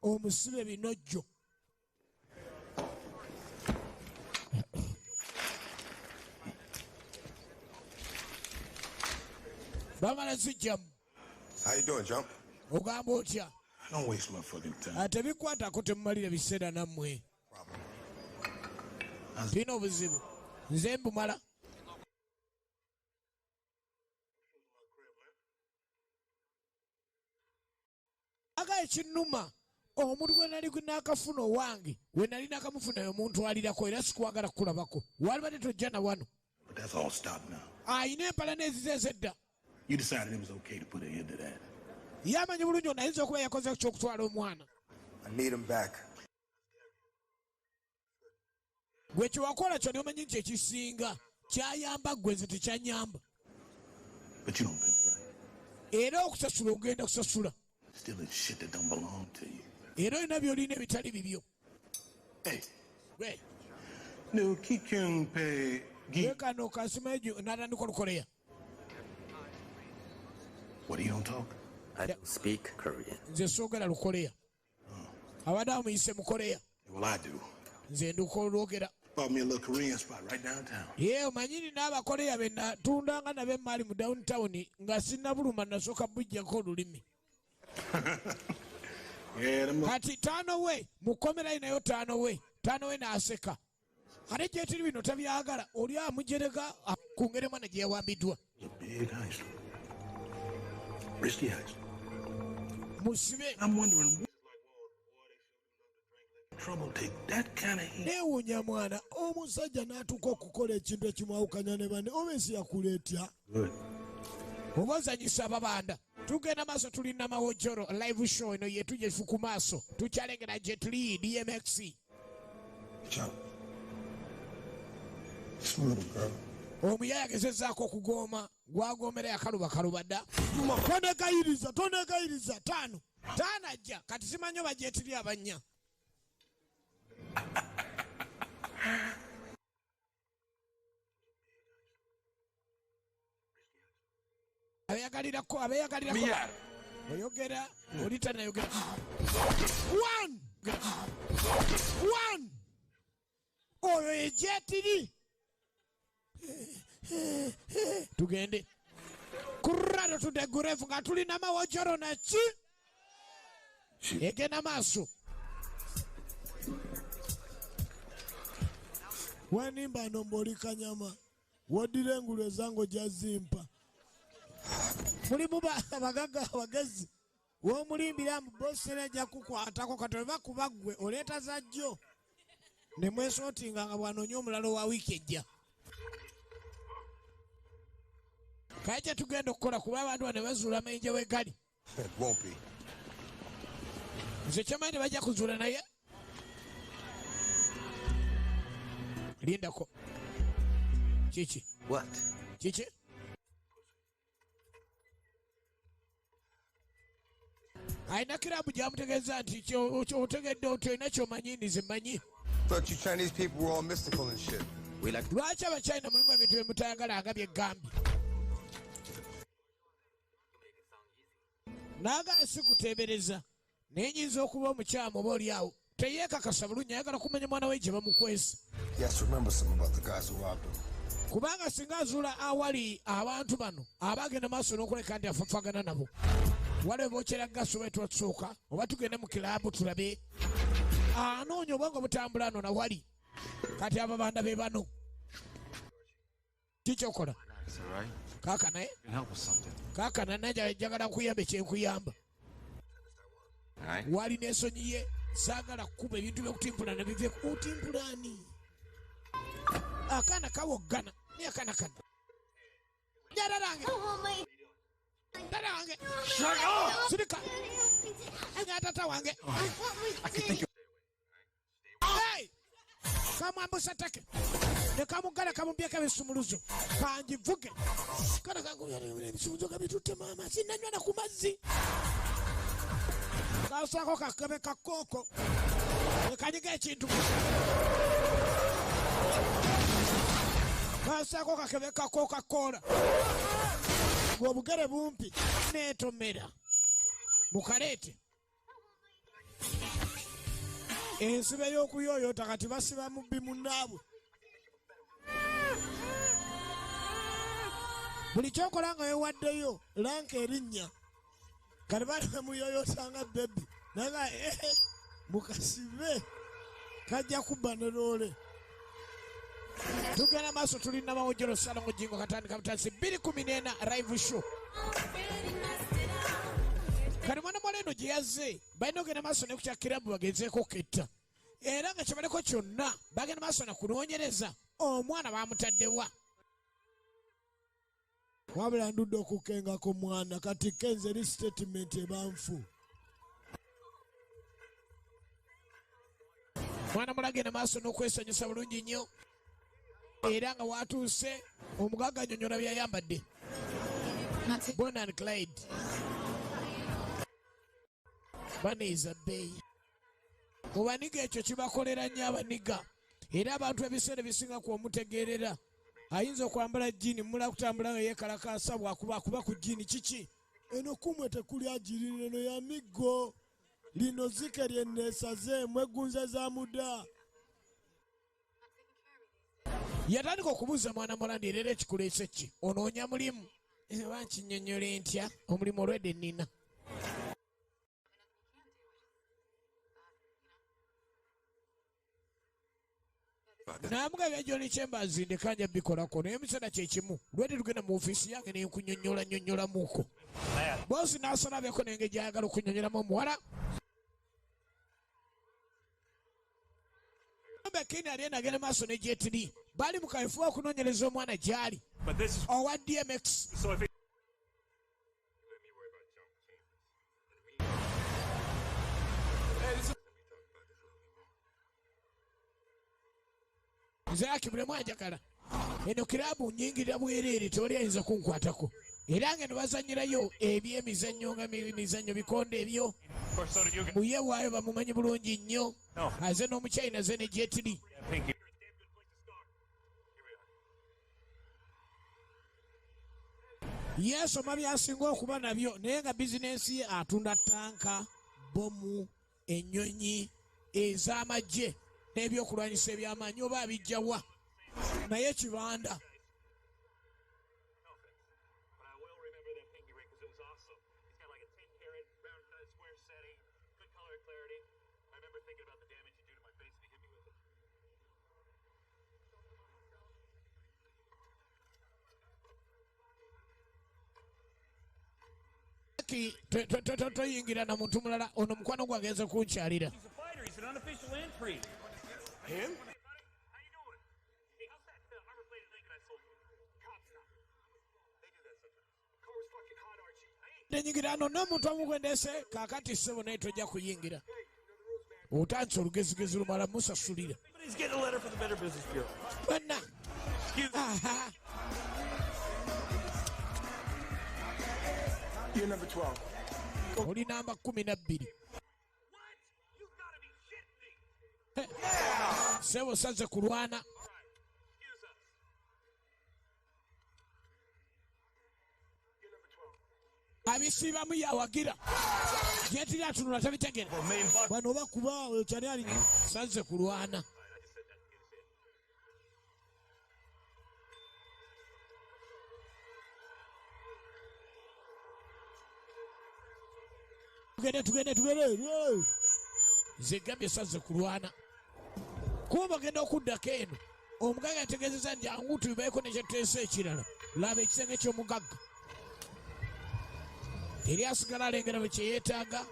Omusibe binojjo. Bamala zijjamu. How you doing, Jump? Ogamba otya? Don't waste my fucking time. Ate bikwatako temumalira biseera nammwe. Tulina obuzibu. Nze mbumala. Aga ekinnuma Omuntu gwe nali nakafuna owange we nali nakamufuna omuntu alirako era sikwagala kukulabako. Walibadde tojja na wano. But that's all stopped now. Ayina empala n'ezize ezedda. You decided it was okay to put an end to that. Yamanyi bulungi ono ayinza okuba yakoze eky'okutwala omwana. I need him back. Gwe kye wakola kyoli omanyi nti ekisinga kyayamba ggwe nze tekyanyamba. But you don't pimp, right? Era okusasula ogenda kusasula. Stealing shit that don't belong to you. Era olina by'olina ebitali bibyo. Hey. Gwe. No, Kikyung Pei Gwe kano kasimaejo n'atandika olukoleya. What, you don't talk? I don't speak Korean. Nze soogera lukoleya. Abadde amuyise mukoleya. Well, I do. Nze nduka olwogera. Bought me a little Korean spot right downtown. Ye omanyi nina abakoleya be natundanga nabo emaali mu downtown nga sinnabuluma nasooka bujjako olulimi. Yeah, them Kati taano we mukomerayo nayo taano we n'aseka ate gyetiri bino tabyagala oli amujerega ku ngeri omwana gye yawambiddwa. A big heist. Risky heist. Musibe. I'm wondering what trouble take that kind of heat. Neewuunya mwana omusajja n'atuuka okukola ekintu ekimwawukanya ne banne oba ensi yakuleetya. Good. Oba ozanyisa ababanda. Tugenda maaso tulina mawojoro live show eno yetujja ku maaso tukyalengera Jet Li DMX. Jump. This little girl. Omuyaye agezezzaako okugooma gwagomera yakaluba kaluba dda. Tonegayiriza, tonegayiriza taano. Taano ajja kati simanyi oba gyetiri abannya. Abeyagalirako abeyagalirako oyogera oli tanayogera. One one oyo ejetiri tugende kurado tudegurevu nga tulina mawojoro naki egenda maaso. Wanimba nomba oli kanyama waddira engulu ezange ojazimpa mulimu abagagga abagezi w'omulimbira mu bosera ajja kukwatako kati oba kuba ggwe oleeta zajjo ne mwesootinga nga bw'anoonya omulala wa wiiki ejja kaye kye tugenda okukola kuba abantu bano bazuula amayinja we gali. It won't be. Nze kyemanyi tebajja kuzuula naye lindako kiki. What? Kiki alina kirabu gyamutegeeza nti otegedde oti olina kyomanyi nze mmanyi. Thought you Chinese people were all mystical and shit. We like Lwaki abachina mulimu ebintu byemutayagala nga byegambye naagala si kuteebereza naye nyinza okuba omukyamu oba oli awo teyeekakasa bulungi ayagala kumanya mwana we gye bamukwesa. He has to remember something about the guys who robbed him. Kubanga singa azuula awali abantu bano abagenda maaso n'okuleka nti afafagana nabo waliwo bokyera gaso oba twasooka oba tugende mu kiraabu tulabe anoonya obwanga obutambula ano nawali kati ababanda be bano kikyokola. It's all right. Kaaka naye I can help with something. kaakana najja njagala nkuyamba ekyenkuyamba. All right. Wali n'ensonyi ye saagala kukuba ebintu byokutimpula ne bive otimpulaani akaana kawoggana naye akaana kano jalalange tata wange. Shut up! Sirika nya tata wange. I can think of Hey! Kamwambusa teke ne kamugala kamumbyeko ebisumuluzo kangivuge kana ebisumuluzo gabitutte maama sinanywa na ku mazzi kasaako kakebe kakooko ne kanyiga ekintu kasaako kakebe kakooka koola Ng'obugere bumpi. Neetomera mukaleete Ensibe y'okuyooyoota kati basiba mubbi munnaabwe. Buli kyokola nga weewaddeyo lanka erinnya kati baali bamuyooyootanga bebi naye nga mukasibe kajja kubba ne loole. Tugenda maaso tulina mawojolo salongo jingo katandika butansi 214 live show. Kati mwana mwala eno gye yazze balina ogenda maaso ne ku kya kirabu bagezeeko ketta. Era nga kyebaliko kyonna bagenda maaso na kunoonyereza omwana baamutaddewa. Wabula ndudde okukengako mwana kati kenze eri statement ebanfu. Mwana mulagenda maaso n'okwesanyusa bulungi nnyo. Era nga watuuse omugagga annyonnyola by'ayambadde. Bonnie and Clyde. Baniiza bbeeyi. Mu baniga ekyo kibakolera nnyo abaniga. Era abantu ebiseera ebisinga ku omutegeerera. Ayinza okwambala jjiini mula kutambula nga yeekalakaasa bw'akuba akuba ku jjiini kiki? Eno kumwe tekuli agirina eno ya miggo. Lino zike lye neesazeemu eggunze za muda. Yatandika okubuuza mwana mulandi era ekikuleese ki? Onoonya mulimu? Oba nkinnyonnyola ntya? Omulimu olwedde nnina. Namugabya Johnny Chambers ndeka nja bikolako naye emisana kye kimu lwedde tugenda mu ofiisi yange ne nkunnyonnyola nnyonnyolamuko. Boosi n'asalabyeko n'engeri gy'ayagala okunnyonnyolamu omuwala. Bekini ali agenda maaso ne Jet Li. Bali mu kaweefube okunoonyereza omwana gy'ali owa DMX. Nze akibulemu anjagala. Eno kiraabu nnyingirira bwereere tewali ayinza kunkwatako. Era nga ne bazannyirayo ebyemizannyo nga emizannyo bikonde ebyo. Muye waayo bamumanyi bulungi nnyo. Aze n'omuchina aze ne Jet Li. Yeesoma by'asinga okuba nabyo naye nga bizinensi ye atunda ttanka, bbomu, ennyonyi ez'amagye n'ebyokulwanyisa eby'amaanyi oba abijja wa naye kibanda. Toyingira na muntu mulala ono mukwano gwange kunkyalira. Nenyingira no n'omuntu omukwendese kaakati ssebo naye tojja kuyingira. Otandise olugezigezi lumala musasulira. Bonna. Aha. You're number 12. Oli namba 12. Ssebo saze kulwana. Abisibamu yawagira. Jet Li atunula tabitegera. Bano bakuba oyo kyali ali saze kulwana. Tugende tugende tugende. Nze gambye saze kulwana. Kuba bagenda okuddako eno. Omugagga yategeezezza nti jangu tubeeko ne kye tuteesa ekirala. Laba ekisenge ky'omugagga. Eri asigala alengera bwe kye yeetaaga.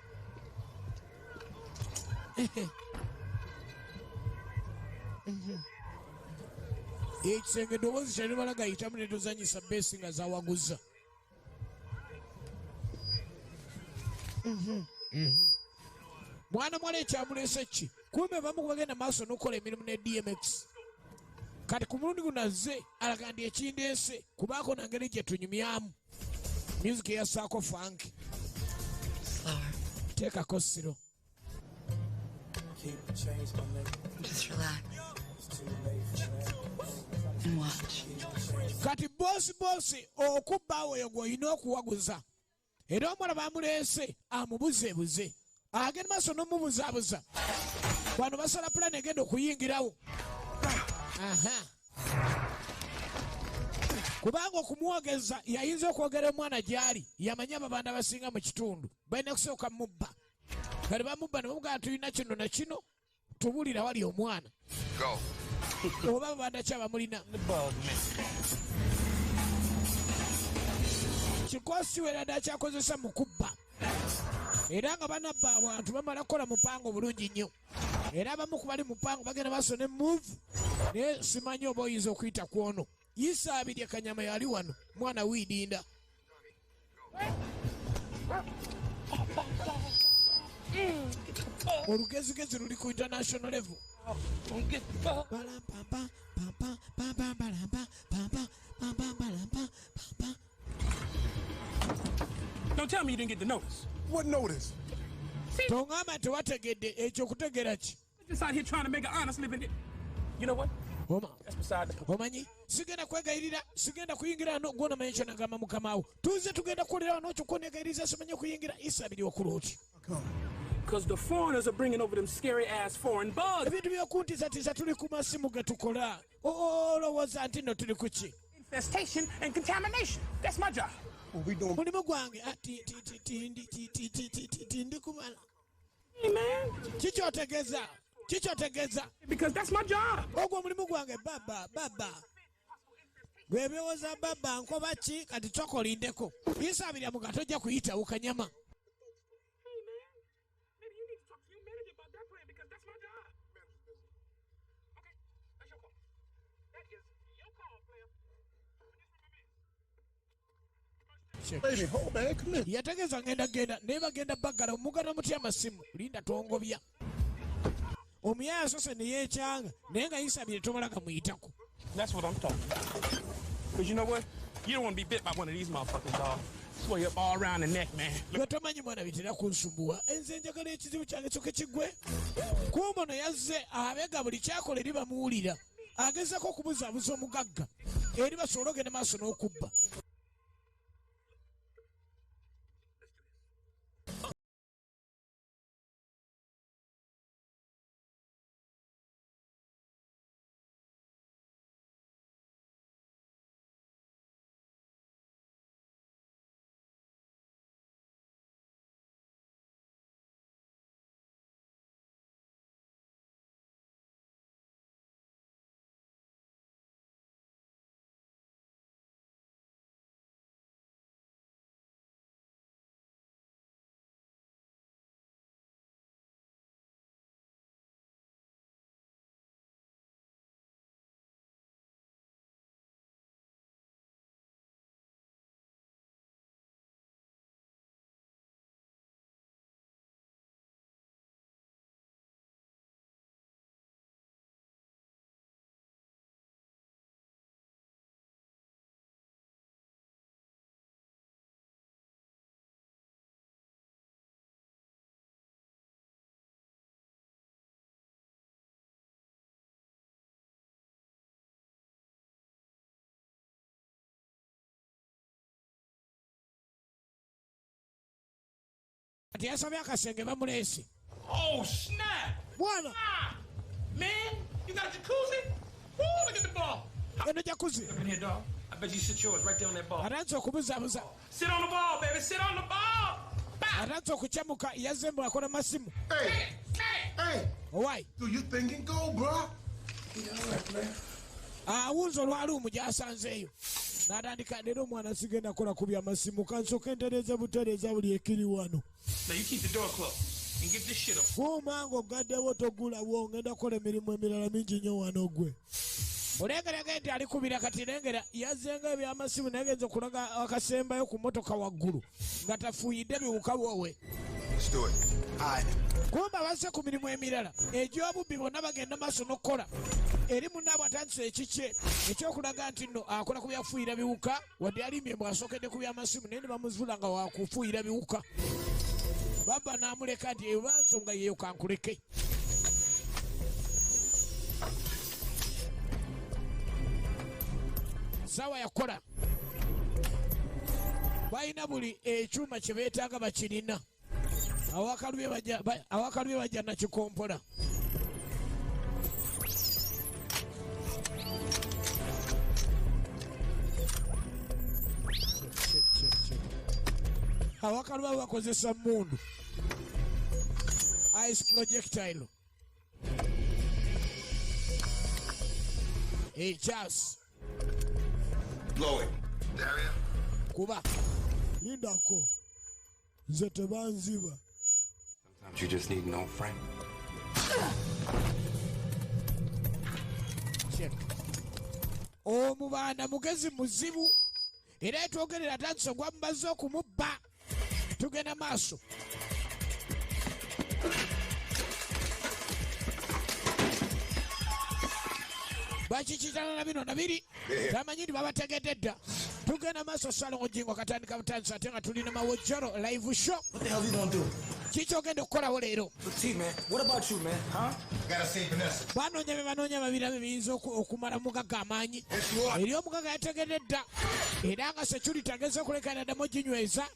Ekisenge eddoboozi kyalimala gayitamu ne tozannyisa beesi nga zawaguza. Mwana mwala ekyamuleese ki? Kumbe bamu ku bagenda maaso n'okukola emirimu ne DMX. Kati ku mulundi guno azze alaga nti ekindeese kubaako na ngeri gye tunyumyamu. Music eyassaako funk. Teekako ssiro. Just relax. And watch. Kati boosi boosi okubba oyo gw'olina okuwaguza. Era omuwala bamuleese amubuzeebuze. Agenda maaso n'omubuzaabuza. Wano basala pulaani egenda okuyingirawo. Aha. Kubanga okumwogeza yayinza okwogera omwana gy'ali yamanye ababanda abasinga mu kitundu balina kusooka mubba. Kati bamubba ne bamugamba tulina kino na kino tubuulira wali omwana. Oba ababanda ki abamulina. Kikosi kiwera ddala kyakozesa mu kubba. Era nga banabba abantu bamala kukola mupango bulungi nnyo. Era abamu ku bali mupango bagenda maaso ne move. Naye simanyi oba oyinza okuyita ku ono. Isaabirye Kanyama yali wano, mwana wiidinda. Olugezigezi luli ku international level. Don't tell me you didn't get the notice. What notice? Tongamba tewategedde ekyo kutegera ki? Just out here trying to make an honest living. You know what? That's beside the point. Omanyi sigenda kwegayirira, sigenda kuyingira wano gwona manyi kyo nagamba mukama wo. Tuze tugenda kukolera wano kyokka onegayiriza simanyi okuyingira Isabiri wakulu oti. Because the foreigners are bringing over them scary ass foreign bugs. Ebintu by'okuntiisatiisa tuli ku masimu ge tukola. Olowooza nti nno tuli ku ki? Infestation and contamination. That's my job. Mulimu gwange tindi kumala. Kikyotegeeza? Kikyotegeeza? Because that's my job. Ogwo omulimu gwange baba baba. Gwe baba nkoba ki kati tokolindeko. Isabirya muga tojja kuyitawo Kanyama. Yategeeza ngenda genda naye bagenda baggala omugana mutya amasimu linda tongobya. Omuyaya asose ne yeekyanga naye nga Isabirye tomala gamuyitako. That's what I'm talking about. Because you know what? You don't want to be bit by one of these motherfuckers, dog. Sway up all around the neck, man. Gwe tomanyi mwana bitera kunsumbuwa. Enze njagala ekizibu kyange kyokka kiggwe. Kumbono yazze abega buli kyakola eri bamuwulira. Agezaako okubuzaabuza omugagga eri basobole ogenda maaso n'okubba. Kati yasabye akasenge bamuleese. Oh, snap! Bwana! Ah, man, you got a jacuzzi? Woo, look at the ball. Eno jacuzzi. Look in here, dog. I bet you sit yours right there on that ball. Atandise okubuzaabuza. Sit on the ball, baby. Sit on the ball. Atandise okukyamuka yazze mbu akola masimu. Hey, hey. Owai. Do you think and go, bro? Awunza olwaluumu gy'asanzeeyo. N'atandika leero omwana sigenda kukola ku byamasimu kansooke ntereeze butereeza buli ekiri wano. Now you keep the door closed and get this shit up. Kuuma ng'ogaddewo togulawo ngenda kukola emirimu emirala mingi nnyo wano gwe. Olengera nti alikubira kati lengera yazzenga ebyamasimu naye genza okulaga akasembayo ku mmotoka waggulu nga tafuuyidde biwuka bwowe. Let's do it. Kumba bazze ku mirimu emirala egy'obubbi bonna bagenda maaso n'okukola. Eri munnaabwe atandise ekikye ekyokulaga nti nno akola ku byafuuyira biwuka wadde alimbye bw'asookedde ku byamasimu naye ne bamuzuula nga wakufuuyira biwuka. Baba n'amuleka nti eba nsonga yeeyo kankuleke. Sawa yakola. Balina buli ekyuma kye beetaaga bakirina. Awakalubye bajja nakikompola. Awakalubye bakozesa mmundu. Ice projectile. Hey, Charles. Blow it. Daria. Kuba. Lindako. Nze tebanziba. You just need an old friend. Check. Omubanda mugezi muzibu era etwogerera atandise ogwamubazza okumubba. Tugenda maaso. Bakikitana na bino nabiri tamanyi nti babategedde dda. Tugenda maaso Salongo Jingo katandika butandisi ate nga tulina Mawojjolo live show. What the hell you gonna do? Kiki ogenda okukolawo leero? T, man, what about you, man? Huh? Gotta save Vanessa. Banoonya be banoonya babirabe biyinza okumala mugagga amaanyi. Eri omugagga yategedde dda era nga security ageze okulekana ddamu oginyweza.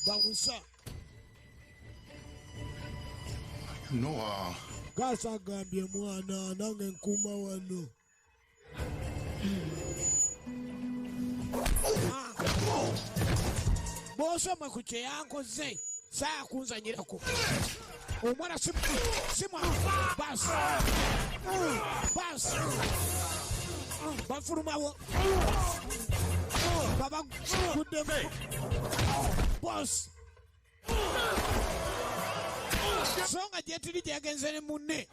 Bawusa. No, Gasa agambye mwana nange nkuuma wano. Bw'osoma ku kye yankoze saakunzanyirako. Omwana simwa basi basi bafulumawo babaguddemu bosi. So nga gyetuli gye yagenze ne munne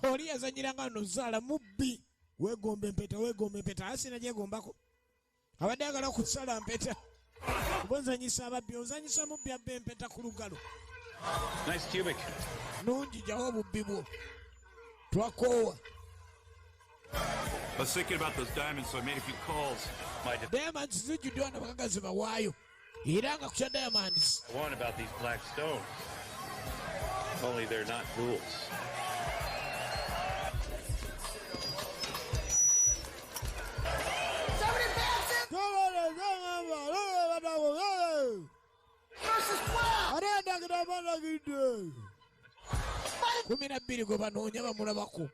oli yazanyiranga nno zaala mubbi. Weegomba empeta, weegomba empeta, asina gyegombako. Abadde ayagala okusala mpeta. Kuba onzanyisa ababbi, onzanyisa mubbi abba empeta ku lugalo. Nice cubic. Nungi jawo obubbi bwo. Twakoowa. I was thinking about those diamonds, so I made a few calls. My diamonds zijjudde wano abagagga bawaayo. Era nga ku kya diamonds. I want about these black stones. Only they're not jewels. Kumi na bbiri gwe banoonya bamulabako.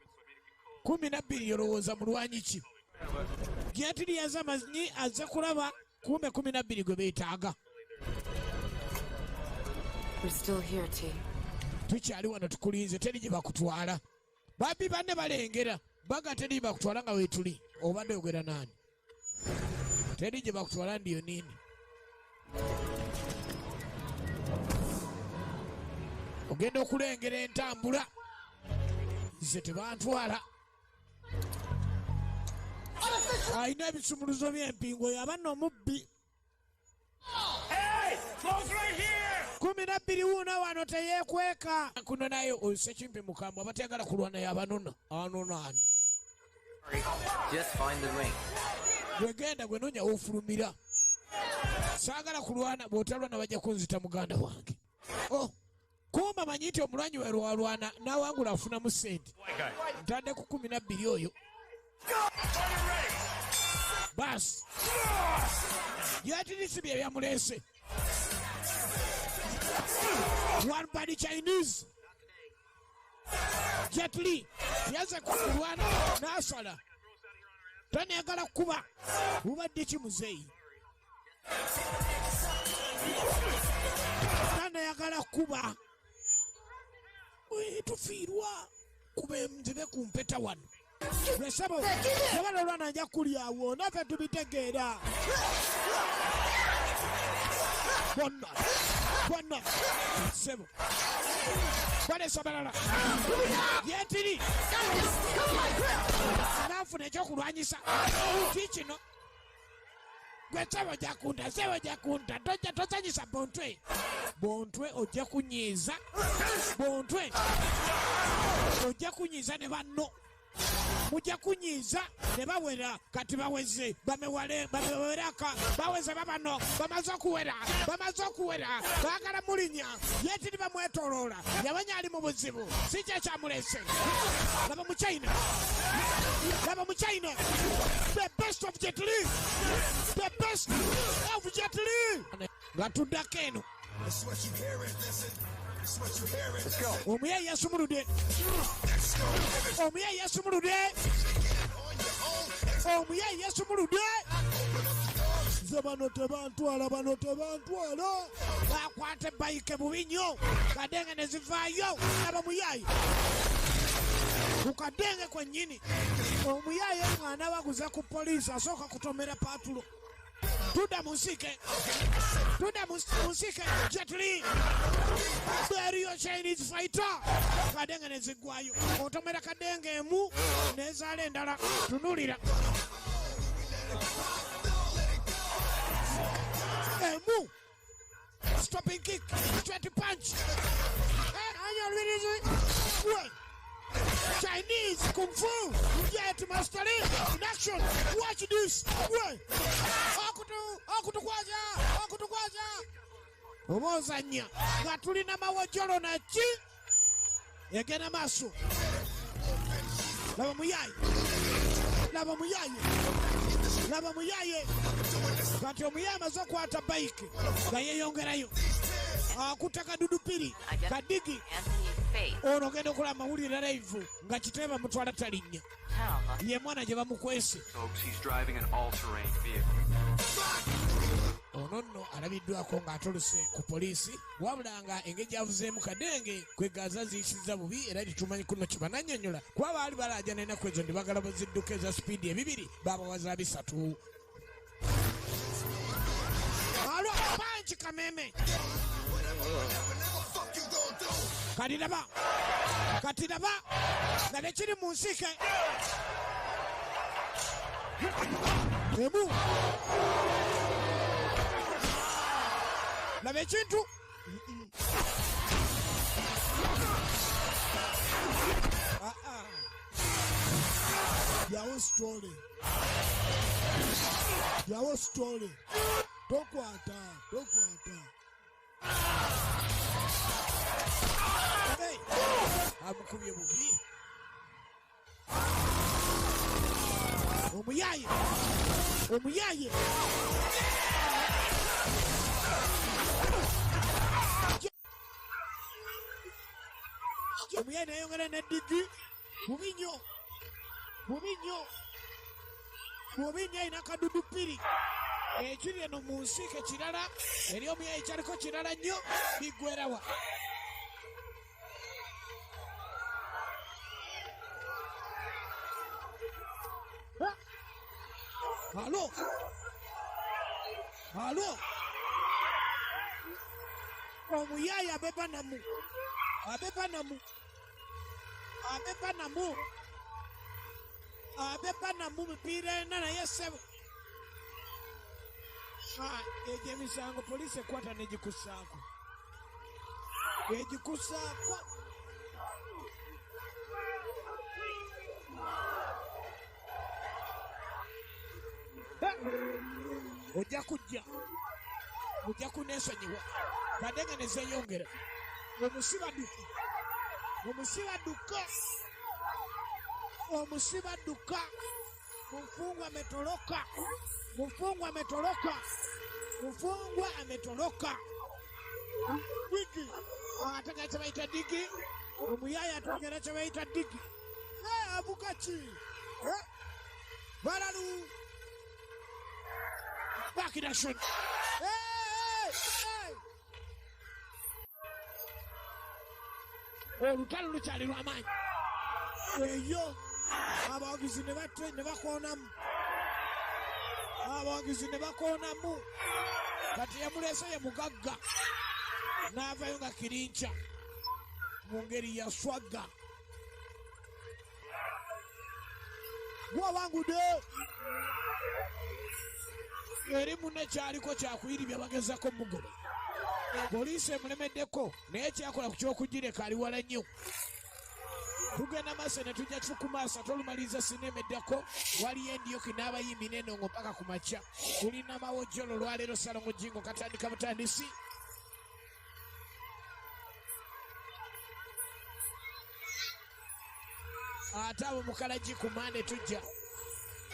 12 yolowooza mulwanyi ki? Gyetiri yaza amanyi azze kulaba kumbe 12 gwe beetaaga. We're still here, T. Tukyali wano tukulinze teri gye bakutwala. Babbi banne balengera baga teri bakutwala nga weetuli. Obadde oyogera naani? Teri gye bakutwala ndiyo nini? Ogenda okulengera entambula nze tebantwala. Alina ebisumuluzo by'empingo yaba n'omubbi. 12 wuuna wano teyeekweka. Kuno naye osekimpi mukambwe abatayagala kulwana yabanona. Anona ani? Just find the ring. Gwe genda gwe noonya w'ofulumira. Saagala kulwana, bw'otalwana bajja kunzita muganda wange. Oh, kumba manyi nti omulwanyi we lwalwana n'awangula afunamu ssente. Ntadde ku 12 oyo. Basi. Yatirisi bye byamuleese. One body Chinese. Jet Li yaze kulwana n'asala. Tanayagala kuba. Ubadde ki muzeeyi? Tanayagala kuba. Tufiirwa kuba nzibe ku mpeta wano. Lwesabo, yabala olwana nja kulyawo naffe tubitegeera. Bonna, bonna, sebo. Balesa balala. Yetiri. Nafuna ekyokulwanyisa. Kikino. Gwe sebo jakunda, sebo jakunda. Tojja tozanyisa bontwe. Bontwe ojja kunyiiza. Bontwe ojja kunyiiza ne banno. Mujja kunyiiza ne bawera kati baweze bamewale bameweraka baweze babano bamaze okuwera bamaze okuwera baagala mulinya yetiri bamwetoloola yabanya ali mu buzibu si kye kyamulese. Laba mu China, laba mu China, the best of Jet Li, the best of Jet Li. Nga tuddako eno. Omuyayi yasumuludde. Omuyayi yasumuludde. Omuyayi yasumuludde. Nze bano tebantwala, bano tebantwala. Bakwata ebbayike bubi nnyo. Kadenge ne zivaayo. Laba muyayi. Ku kadenge kwennyini. Omuyayi omwana baguza ku poliisi asooka kutomera paatulo. Tudda mu nsiike. Tunda musike Jet Li. Eriyo Chinese fighter. Kadenge nezigwayo. Otomera kadenge emu nezaala endala. Tunulira. Emu. Stopping kick, straight punch. Chinese Kung Fu, Jet Master in action. Watch this. Okutukwaza, okutukwaza. Omozanya, nga tulina mawojolo na ki? Egenda maaso. Laba muyaye. Laba muyaye. Laba muyaye. Kati omuyaye amaze okwata bayiki nga yeeyongerayo. Akuta kadudu piri, kadigi. Ono ogenda okola amawulire live nga kitebe mutwala talinnya. Ye mwana gye bamukwese. Ono nno alabiddwako ng'atolose ku poliisi wabula nga engeri gy'avuzeemu kadenge kwegaza ziyisizza bubi era tetumanyi kuno kye banannyonnyola kuba baali balaajana ennaku ezo ndibagala buzidduka eza sipiidi ebibiri baabawa za bisatu. Alwa panchi kameme. Katiraba. Katiraba. Nga tekiri mu nsike. Emu. Laba ekintu. Yawo story. Yawo story. Tokwata, tokwata. Hey, amukubye bubi. Omuyaye. Omuyaye. Omuyaye nayongera ne digi. Bubi nnyo. Bubi nnyo. Bubi nnyo alina kadudu piri. Ekiri eno mu nsike kirala, eri omuyaye kyaliko kirala nnyo, biggwerawa. Halo. Halo. Omuyaye abeba namu. Abeba namu. Abeba namu. Abeba namu mipiira ena naye ssebo. Egyo emisango poliisi ekwata n'egikusaako. Egikusaako. Ojja kujja. Ojja kuneesonyiwa. Kadenge ne zeeyongera. Omusiba dduka. Omusiba dduka. Omusiba dduka. Mfungwa ametoroka. Mfungwa ametoroka. Mfungwa ametoroka. Wiki. Ataka kye bayita digi. Omuyaye atongera kye bayita digi. Avuga ki? Balalu. Back in action. Hey, hey, hey. Olutalo lukyali lw'amaanyi. Eyo abawagizi ne bakoonamu. Abawagizi ne bakoonamu. Kati yamuleese ye mugagga. N'avayo nga kirinca mu ngeri ya swagga. Gwawangudde. Eri munne kyaliko kyakuyiribya bagezaako mugoba. Poliisi emulemeddeko naye kyakola ku ky'okugireka ali wala nnyo. Tugenda maaso ne tujja tukumaasa tolumaliriza sinema eddako waliyo endiyoki n'abayimbi n'enongo mpaka ku makya. Tulina mawojjolo olwaleero Ssalongo Jingo katandika butandisi. Ate abo mukalagi ku Mande tujja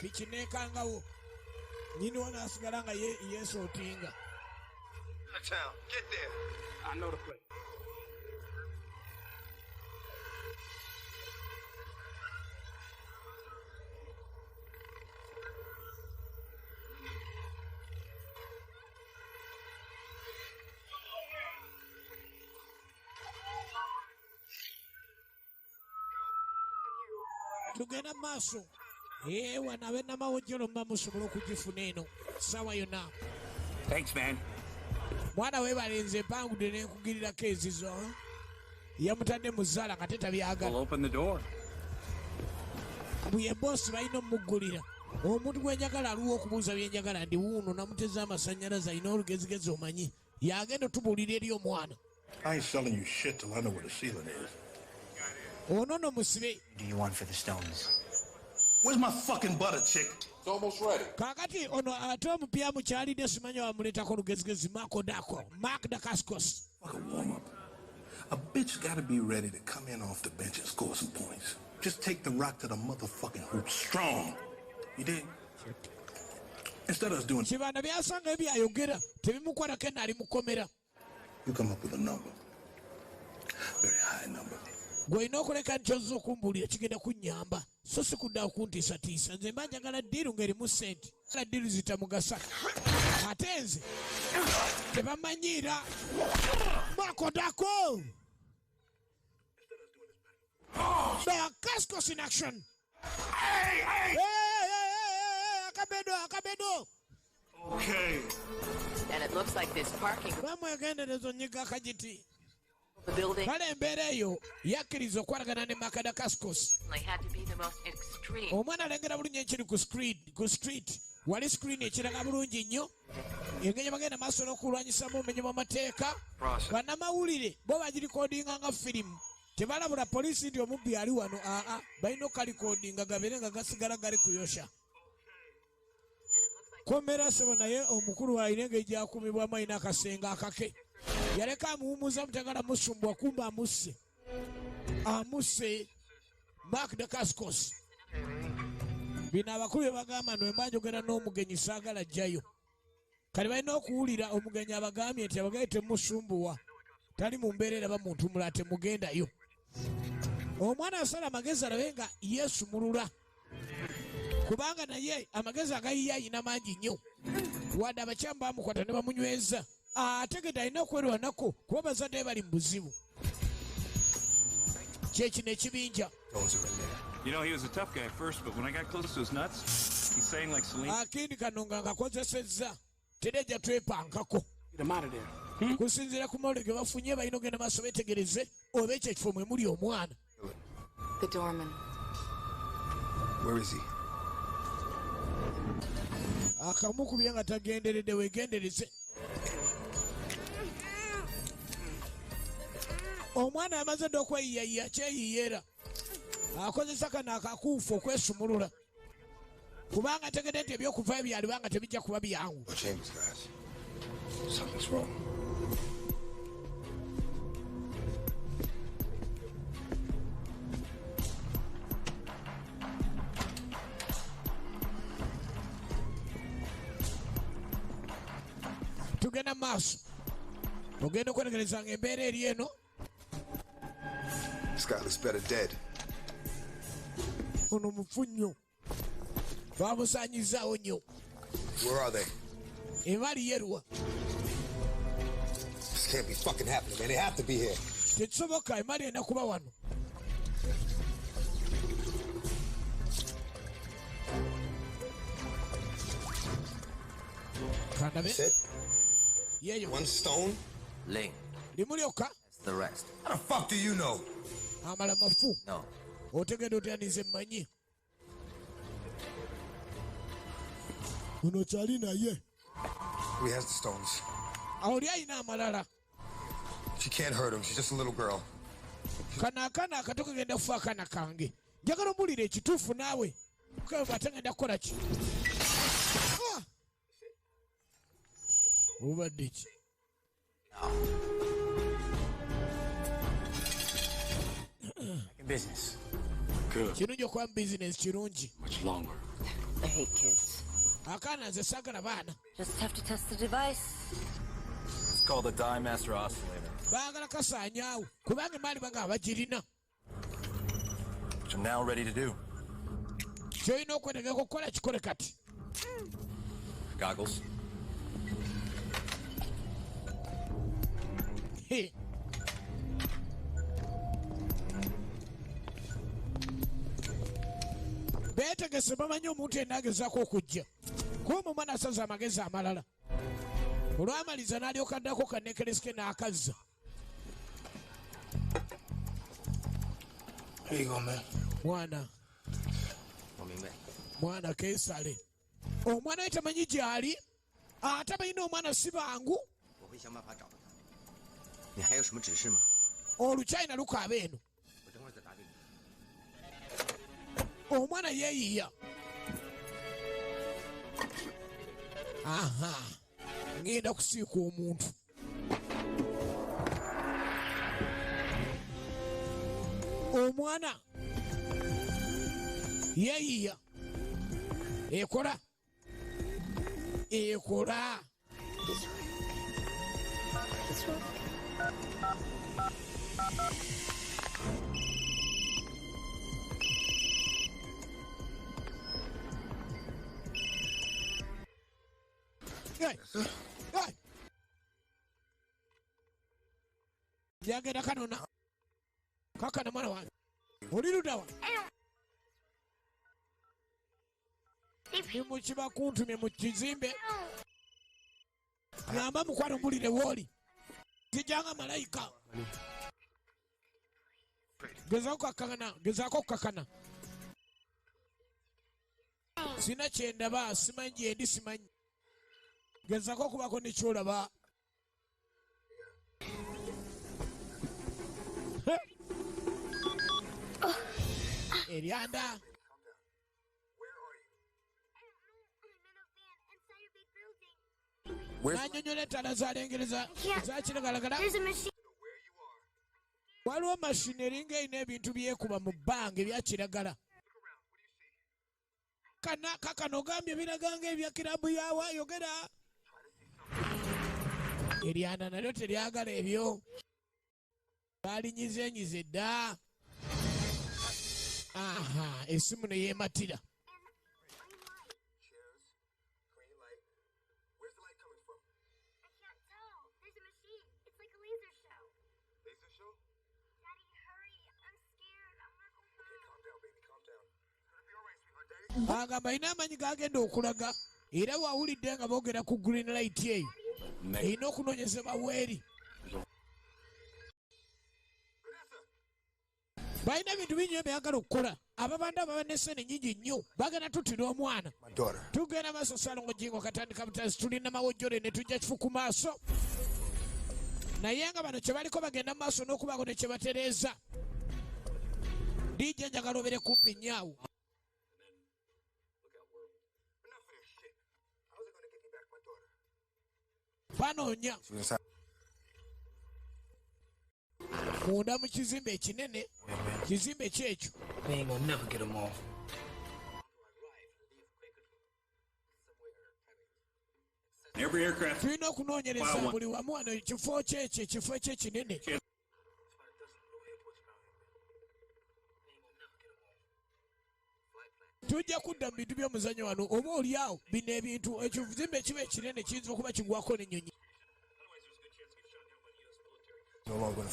bikineekangawo. Nyini wanaasigala nga yeesootinga. Get there. I know the place. Tugenda maaso. Ewa nabe namawojjolo mba musobola okugifuna eno ssaawa yonna. Thanks, man. Mwana weebalenze empangudde ne nkugirirako ezizo. Yamutadde mu zzaala nga tetabyagala. We'll open the door. Bwe bossi balina omuggulira. Omuntu gwe njagala aliwo okubuuza bye njagala ndi wuuno namuteze amasannyalaze alina olugezigezi omanyi. Yagenda otubuulira eri omwana. I ain't selling you shit till I know where the ceiling is. Ono nno musibe. Do you want for the stones? Where's my fucking butter, chick? It's almost ready. Kaakati ono ate omupya mukyalidde simanyi wamuleetako olugezigezi Marko Dako, Mark Dacascos. Fucking warm up. A bitch gotta be ready to come in off the bench and score some points. Just take the rock to the motherfucking hoop strong. You dig? Instead of us doing, Kibanda byasanga ebyayogera tebimukwatako eno ali mukomera. you come up with a number. Very high number. Gw'olina okuleka nti ozza okumbuulira kigenda kunnyamba so si kudda okuntiisatiisa. Nze mba njagala ddiiru ng'erimu ssente, ala ddiiru zitamugasa ate nze tebamanyiira. Marko Dako Dacascos in action. Hey, hey! Hey, hey, hey, hey, akabedo akabedo. Okay. And it looks like this parking Bamwegendereza onyiga akagiti. the building Kale embeera eyo yakkiriza okwatagana ne Mark Dacascos. had to be the most extreme. Omwana alengera bulungi ekiri ku screen, ku street wali screen ekiraga bulungi nnyo engeri gye bagenda maaso n'okulwanyisamu obumenyi bw'amateeka. Bannamawulire bo bagirikodinga nga firimu, tebalabula poliisi nti omubbi ali wano. Aa, balina okukalikodinga gabeere nga gasigala gali kuyosha komera sebo. Naye omukulu alina engeri gyakumibwamu, alina akasenge akake yaleka amuwumuza mutagala musumbwa, kumba amusse amusse Mark Dacascos. Bino abakulu bye bagamba nti wemba njogera n'omugenyi saagala ajjayo. Kale balina okuwulira omugenyi abagambye nti abagaye temusumbuwa, tali mu mbeera eraba muntu mulala, temugendayo. Omwana asala amagezi alabe nga yeesumulula, kubanga naye amagezi agayiye ayina mangi nnyo. Wadde abakyamu bamukwata ne bamunyweza, ategedde alina okwerwanako kuba bazadde be bali mu buzibu. Kyekino ekibinja. Stones are in there. You know, he was a tough guy at first, but when I got close to his nuts, he sang like Celine. Akindi kano nga nkakozesezza terejja twepankako. Get him out of there. Kusinziira ku mawulire ge bafunye, balina ogenda maaso beetegereze oba ekyo ekifo mwe muli omwana. The doorman. Where is he? Akamukubye nga tagenderedde, weegendereze. Omwana yamaze dda okweyiyayiya kyeyiyeera akozesa kano akakuufu okwesumulula, kubanga ategedde nti ebyokuvayo byalibanga tebijja kuba byangu. Oh, Chambers, guys. Something's wrong. Tugenda mu maaso, ogenda okwetegerezanga embeera eri eno. This guy looks better dead. Ono mufu nnyo, bamusaanyizaawo nnyo. Where are they? Emali yerwa? This can't be fucking happening, man. They have to be here. Tekisoboka, emali erina kuba wano. Kandabe. That's it? Yeyo. One stone? Ling, Limu lyokka. the rest. How the fuck do you know? Amala mafu. No. Otegedde otya nze mmanyi? Ono kyali naye. He has the stones. Awo oli alina amalala. She can't hurt him. She's just a little girl. Kano akaana akato kagenda kufa, akaana kange. Njagala ombulira ekituufu naawe kaba ate ngenda kukola ki? Ah! Obadde ki? In business. Good. Kirungi okuba mu bizinesi, kirungi. Much longer. I hate kids. Akaana nze saagala baana. Just have to test the device. It's called the Die Master Oscillator, Baagala kasaanyaawo kubanga emaali banga bagirina. which I'm now ready to do. Kyolina okwetegeka okukola kikole kati. Goggles. He. Beetegese, bamanyi omuntu yenna agezaako okujja kuba omwana asaza amagezi amalala. Olwamaliza n'alyoka addako kanekelesi ke n'akazza. Here you go, man. Mwana. Mwana keesale. Omwana we tamanyi gy'ali, ate abalina omwana si bangu. 我会想办法找到他。你还有什么指示吗？ Oluchina lukaaba eno. 我等会儿再打给你。 Omwana yeeyiya. Aha. Ngenda kusiika omuntu. Omwana yeeyiya. Ekola. Ekola. Hey. Hey. Yagenda kanona. Kakana mwana wange. Oli ludda wa? Ni mukiba kuntumye mu kizimbe. Ngamba mukwano mbulire w'oli. Zijanga malayika. Gezaako kukakana, gezaako kukakana. Sina kye ndaba, simanyi gye ndi, simanyi. Gezaako okubaako ne ky'olaba. Eryanda. N'annyonnyola ettaala z'alengereza zakiragalagala. Waliwo mashini eringa erina ebintu byekuba mu bbanga ebya kiragala. Kakano ogambye biraga ng'ebya kirabu yawa yogera. Eryanda nalyo teryagala ebyo. Balinyizenyize dda. Aha, essimu ne yeematira. Agamba alina amaanyi gagenda okulaga era wawulidde nga boogera ku green light eyo erina okunoonyezebwa weeri. Balina ebintu bingi nnyo byagala okukola. Ababanda baba n'essente nnyingi nnyo bagenda tutira omwana. Tugenda maaso Ssalongo Jingo katandika butazi tulina mawojjole ne tujja kifu ku maaso. Naye nga bano kye baliko bagenda mu maaso n'okubaako ne kye batereeza. DJ njagala obeere kumpi nnyo awo. Banoonya munda mu kizimbe ekinene, kizimbe kyekyo. They ain't gonna never get 'em all. Every aircraft. Tulina okunoonyereza buli wamu wano ekifo kyekyo, ekifo ekyo ekinene. Tujja kudda mu bintu by'omuzannyo wano oba oli awo bino ebintu ekizimbe ekiba ekinene kiyinza okuba kigwako n'ennyonyi.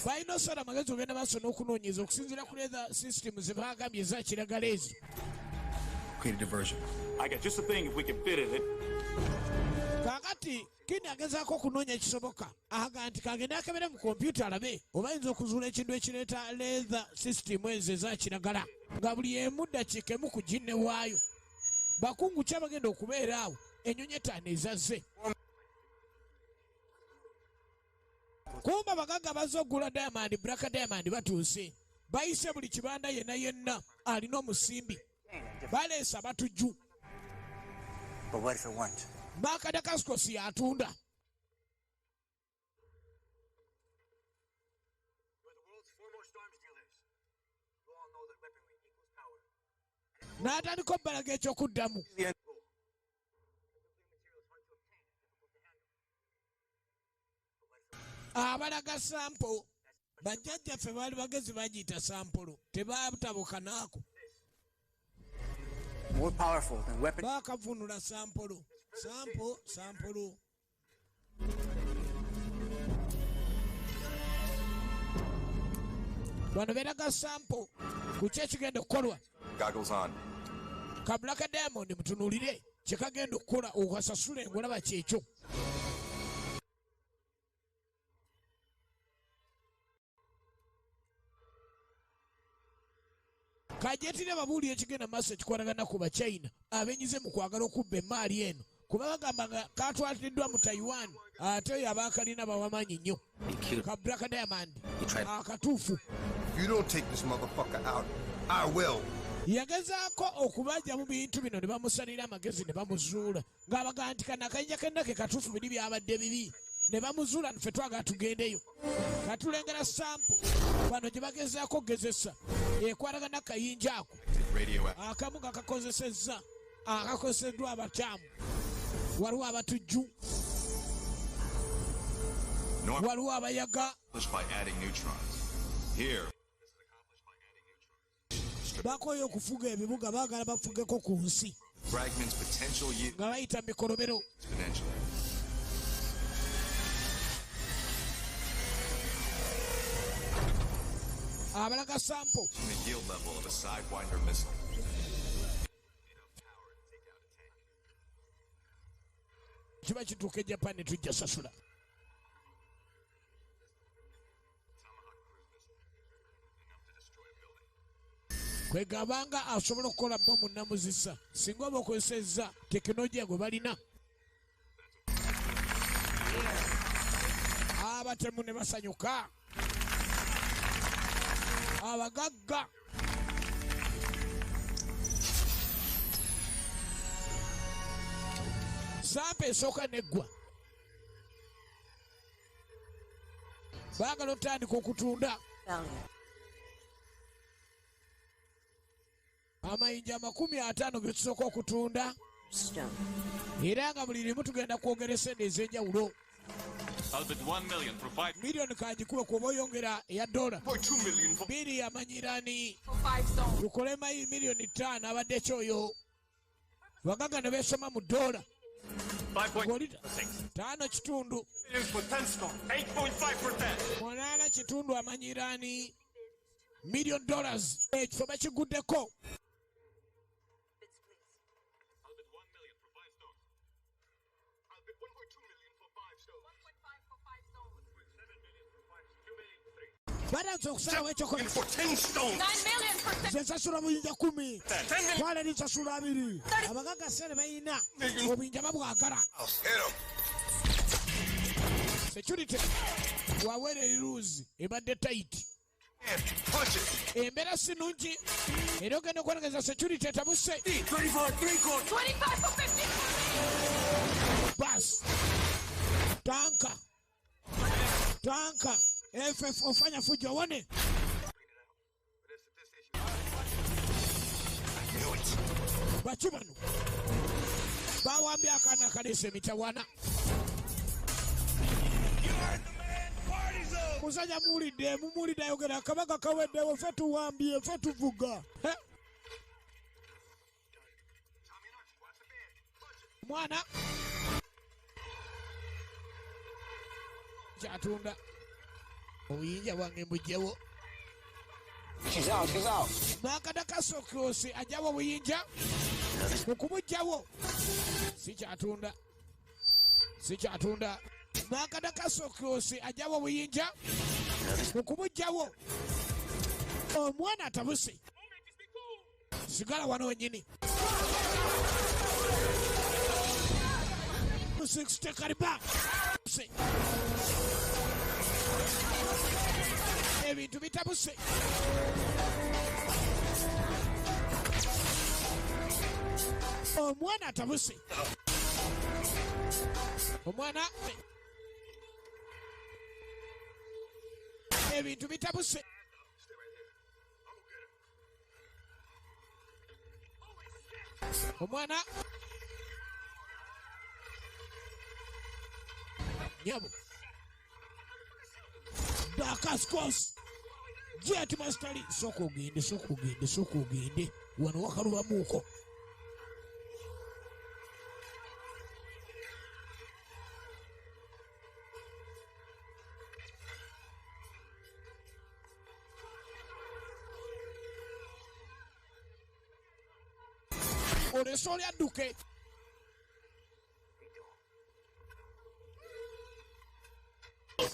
Balina osala amagezi ogenda maaso n'okunoonyeza okusinziira ku leather system ze baagambye eza kiragala ezo. Create a diversion. I got just the thing if we can fit it. Kaakati Kini agezaako okunoonya ekisoboka. Agamba nti kagende akebere mu kompyuta alabe oba ayinza okuzuula ekintu ekireeta leather system ezo eza kiragala nga buli emu ddakiika emu ku ginne waayo. Bakungu ki abagenda okubeera awo ennyonyi etaano ezazze. Kumba abagagga bazze okugula diamond, black diamond batuuse. Bayise buli kibanda yenna yenna alina omusimbi. Baleese abatujju. But what if it weren't? Makada Kaskosi yatunda. N'atandika obbalaga ekyokuddamu. Abalaga sampo. Bajjajjaffe baali bagezi bagiyita sampolo. Tebaatabuka naako. More powerful than weapon. Baakavunula sampolo. Sampo, sampolo. Bano beeraga sampo ku ki ekigenda okukolwa. Goggles on. Ka Black Diamond mutunuulire kye kagenda okukola okasasule ng'olaba kyekyo. Bajetire babuuli ekigenda maaso ekikwatagana ku Bachina abenyize mu kwagala okubba emaali eno kuba bagamba nga katwaliddwa mu Taiwan ate oyo abaakalina bawamanyi nnyo ka Black Diamond akatuufu. You don't take this motherfucker out, I will. Yagezaako okubajja mu bintu bino ne bamusalira amagezi ne bamuzuula ng'abagaa nti kano akayinja kennake katuufu biri byabadde bibi ne bamuzuula nffe twagala tugendeyo. Katulengera sampo bano gye bagezaako okugezesa ekwatagana kayinja ako akamu nga kakozesezza akakozeseddwa abakyamu. Waliwo abatujju, waliwo abayaga bakoye okufuga ebibuga baagala bafugeko ku nsi nga bayita mikolobero. Abalaga sampo kiba kituuka e Japan tujja sasula. Kwegabanga asobola okukola bomu namuzisa singa oba okozesezza tekinologiya gwe balina. Abatemu ne basanyuka abagagga. Sampa esooka neggwa baagala otandika okutunda amayinja 50 ge tusooka okutunda era nga buli limu tugenda kwogera esente ez'enjawulo. Milioni kanjikuwe kuba oyongera eya dola biri amanyirani tukole mayi milioni 5 abadde kyoyo bagagga ne beesoma mu dola 5 kitundu 8 kitundu amanyirani $1 million ekifo bakiguddeko. Baranze okusalawo ekyokola nze nsasula buyinja 10 twala eri nsasula 2. Abagagga ssente balina obuyinja babwagala. Security wawere eriruuzi ebadde tight. Embeera si nnungi era ogenda okwetegeza security etabuse. Bas tanka tanka FF ofanya fujo wone. Bachibano bawambye akaana akaleese emitawana. Musajja muwulidde mumuwulidde ayogera akabaga kaweddewo ffe tuwambye ffe tuvuga. Mwana kyatunda obuyinja bwange mbugyewo. Nakadaka Sokyosi ajjawo obuyinja okubugyawo sikyatunda sikyatunda. Nakadaka Sokyosi ajjawo obuyinja okubugyawo. Omwana atabuse sigala wano wennyini. 60 kariba ebintu bitabuse. Omwana atabuse. Omwana ebintu bitabuse. Omwana nyabo Dakaskos Jet Masteri soko ogende soko ogende soko ogende wano wakalubamuuko. Olese oli adduke.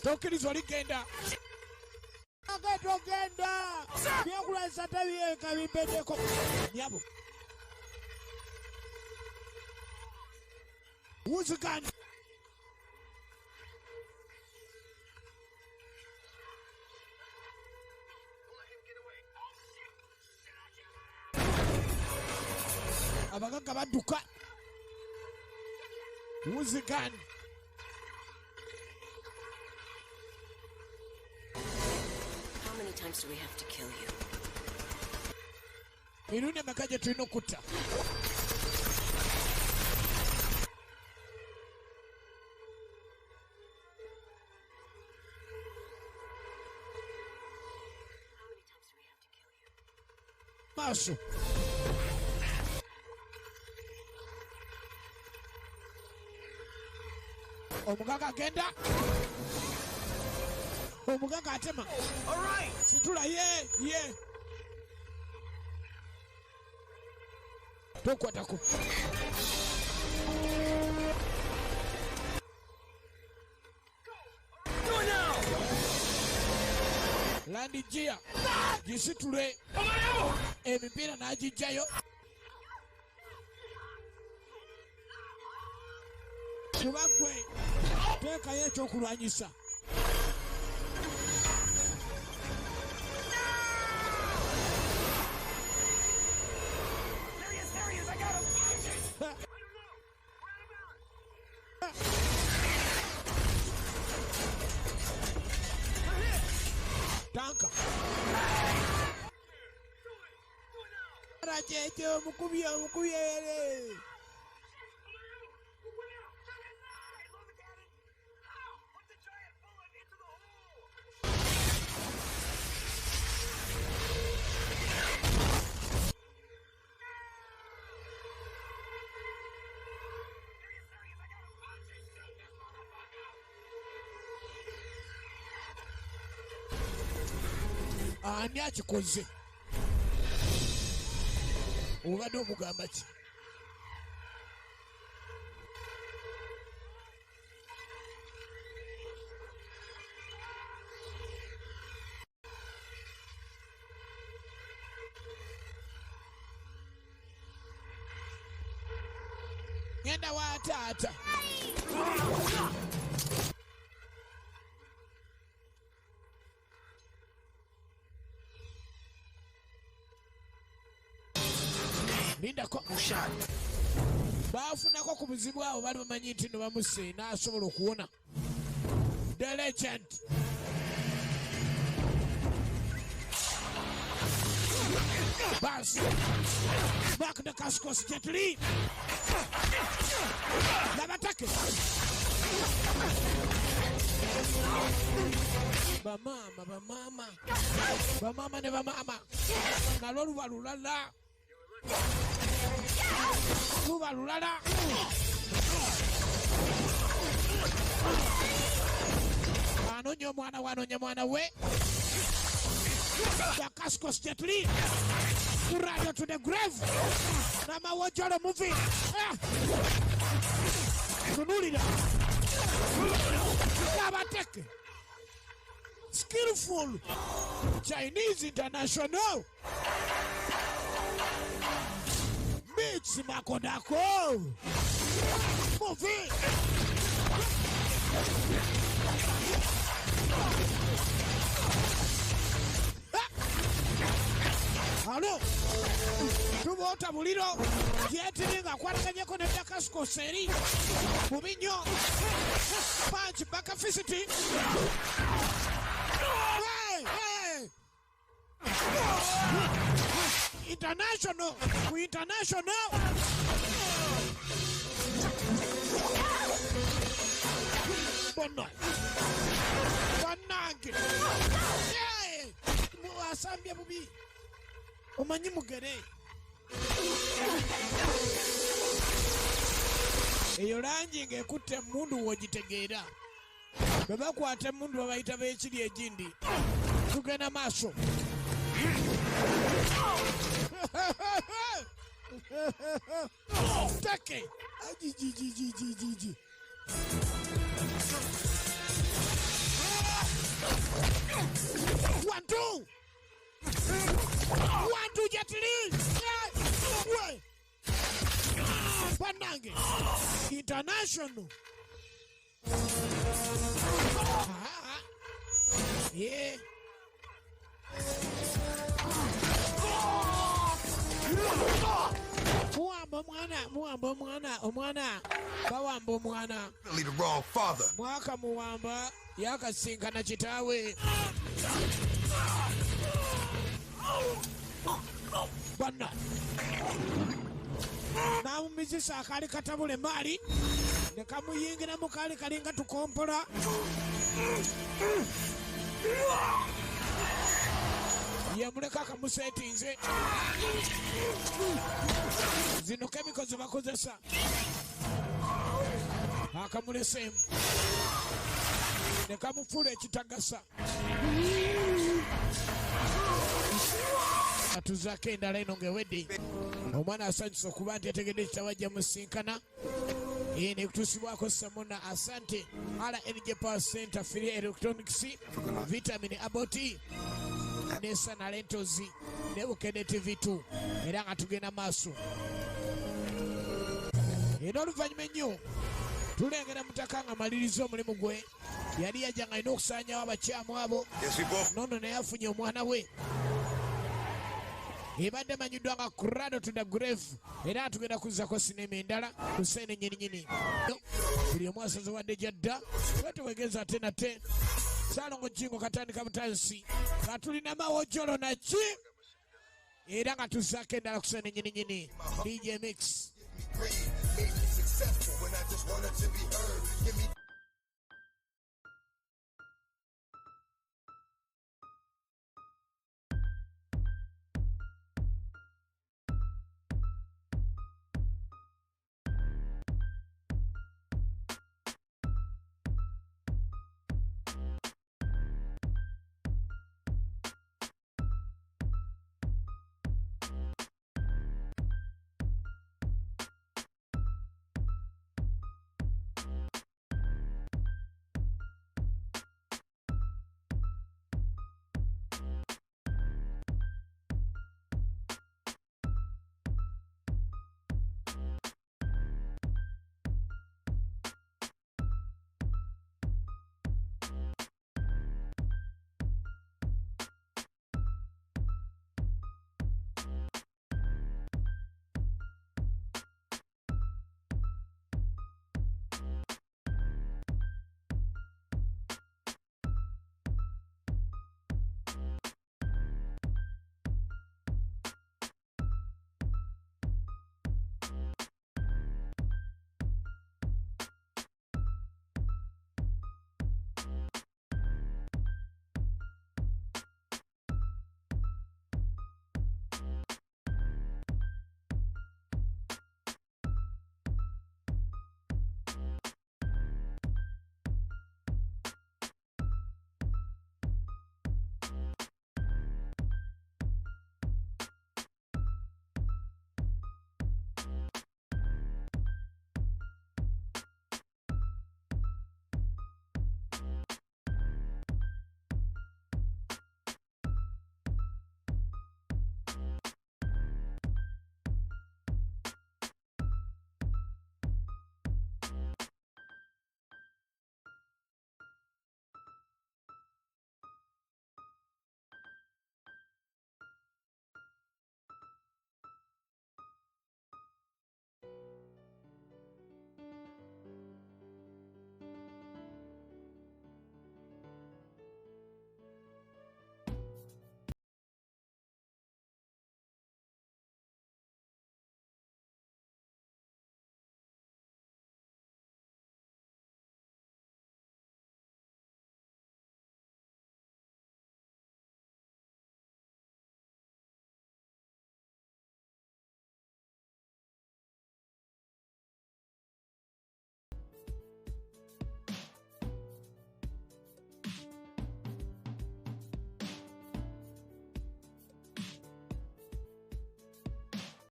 Tokkiriza oligenda. Togenda byokulwanyisa tebyeka bimbeddeko nyabo. Wuzigani abagagga badduka. Wuzigani How many times do we have to kill you? Mirundi emeka gye tulina okutta? Maaso omugaga agenda, omugaga atema situla ye ye tokwatako. Landi jia gisitule emipiira n'agijjayo. Kuba gwe teekayo ekyokulwanyisa. Tanka kyekyo omukubi omukubi ere. Ani akikoze? Obadde omugamba ki? Ngenda wa taata. Lindako. Baafunako ku buzibu abo bali bamanyi nti no bamusse n'asobola okuwona. The legend. Bas. Mark Dacascos, Jet Li. Nabatake. Bamama, bamama. Bamama ne bamama. Nalwo luba lulala. Luba lulala. Anoonya omwana we, anoonya mwana we. Dacascos Jet Li. Radio to the grave. Namawojolo movie. Tunulira. Nabateke. Skillful Chinese international. Meets Makodako. Movie. Halo. Tuboota muliro. Jet Li ng'akwataganyeko ne Dacascos eri. Bubi nnyo. Punch back fist. Hey, hey. International. We international. Bonna. Bannange. Yeah. Asambye bubi. Omanyi mugere. Eyo langi ng'ekutte emmundu w'ogitegeera. Bwe bakwata emmundu babayita b'ekiri egindi. Tugenda maaso. Take. Ajijijijijiji. 1, 2. Bannange international. Ah, yeah. Muwamba omwana, muwamba omwana, omwana bawamba omwana. Really the wrong father. Mwaka muwamba yakasinkana kitaawe. Banna n'amumizisa akaali katabula emaali ne kamuyingiramu, kaali kalinga tukompola. Yamuleka akamuseetinze zino kemiko ze bakozesa, akamuleseemu ne kamufuula ekitagasa. Atuzaako endala eno ng'ewedde. Omwana asanyusa okuba nti yategedde kitawajja musinkana. Ye nekutuusibwako Samona Asante, RNJ Power Center, Free Electronics, Vitamin Aboti ne Sana Lentozi ne Bukedde TV2. Era nga tugenda maaso, era oluvannyuma ennyo tulengera mutaka nga maliriza omulimu gwe yali yajja nga alina okusaanyawo abakyamu abo. Yes, we both. Nono naye afunye omwana we ebadde manyiddwa nga Cradle to the Grave. Era tugenda kuzzako sinema endala ku sseene nnyininyini. Buli omu asazewadde gyadda wetewegeza ate nate Saalongo Jingo katandika butansi nga tulina mawojolo naki, era nga tuzzaako endala ku sseene nnyininyini. DJ Mix. Made me successful.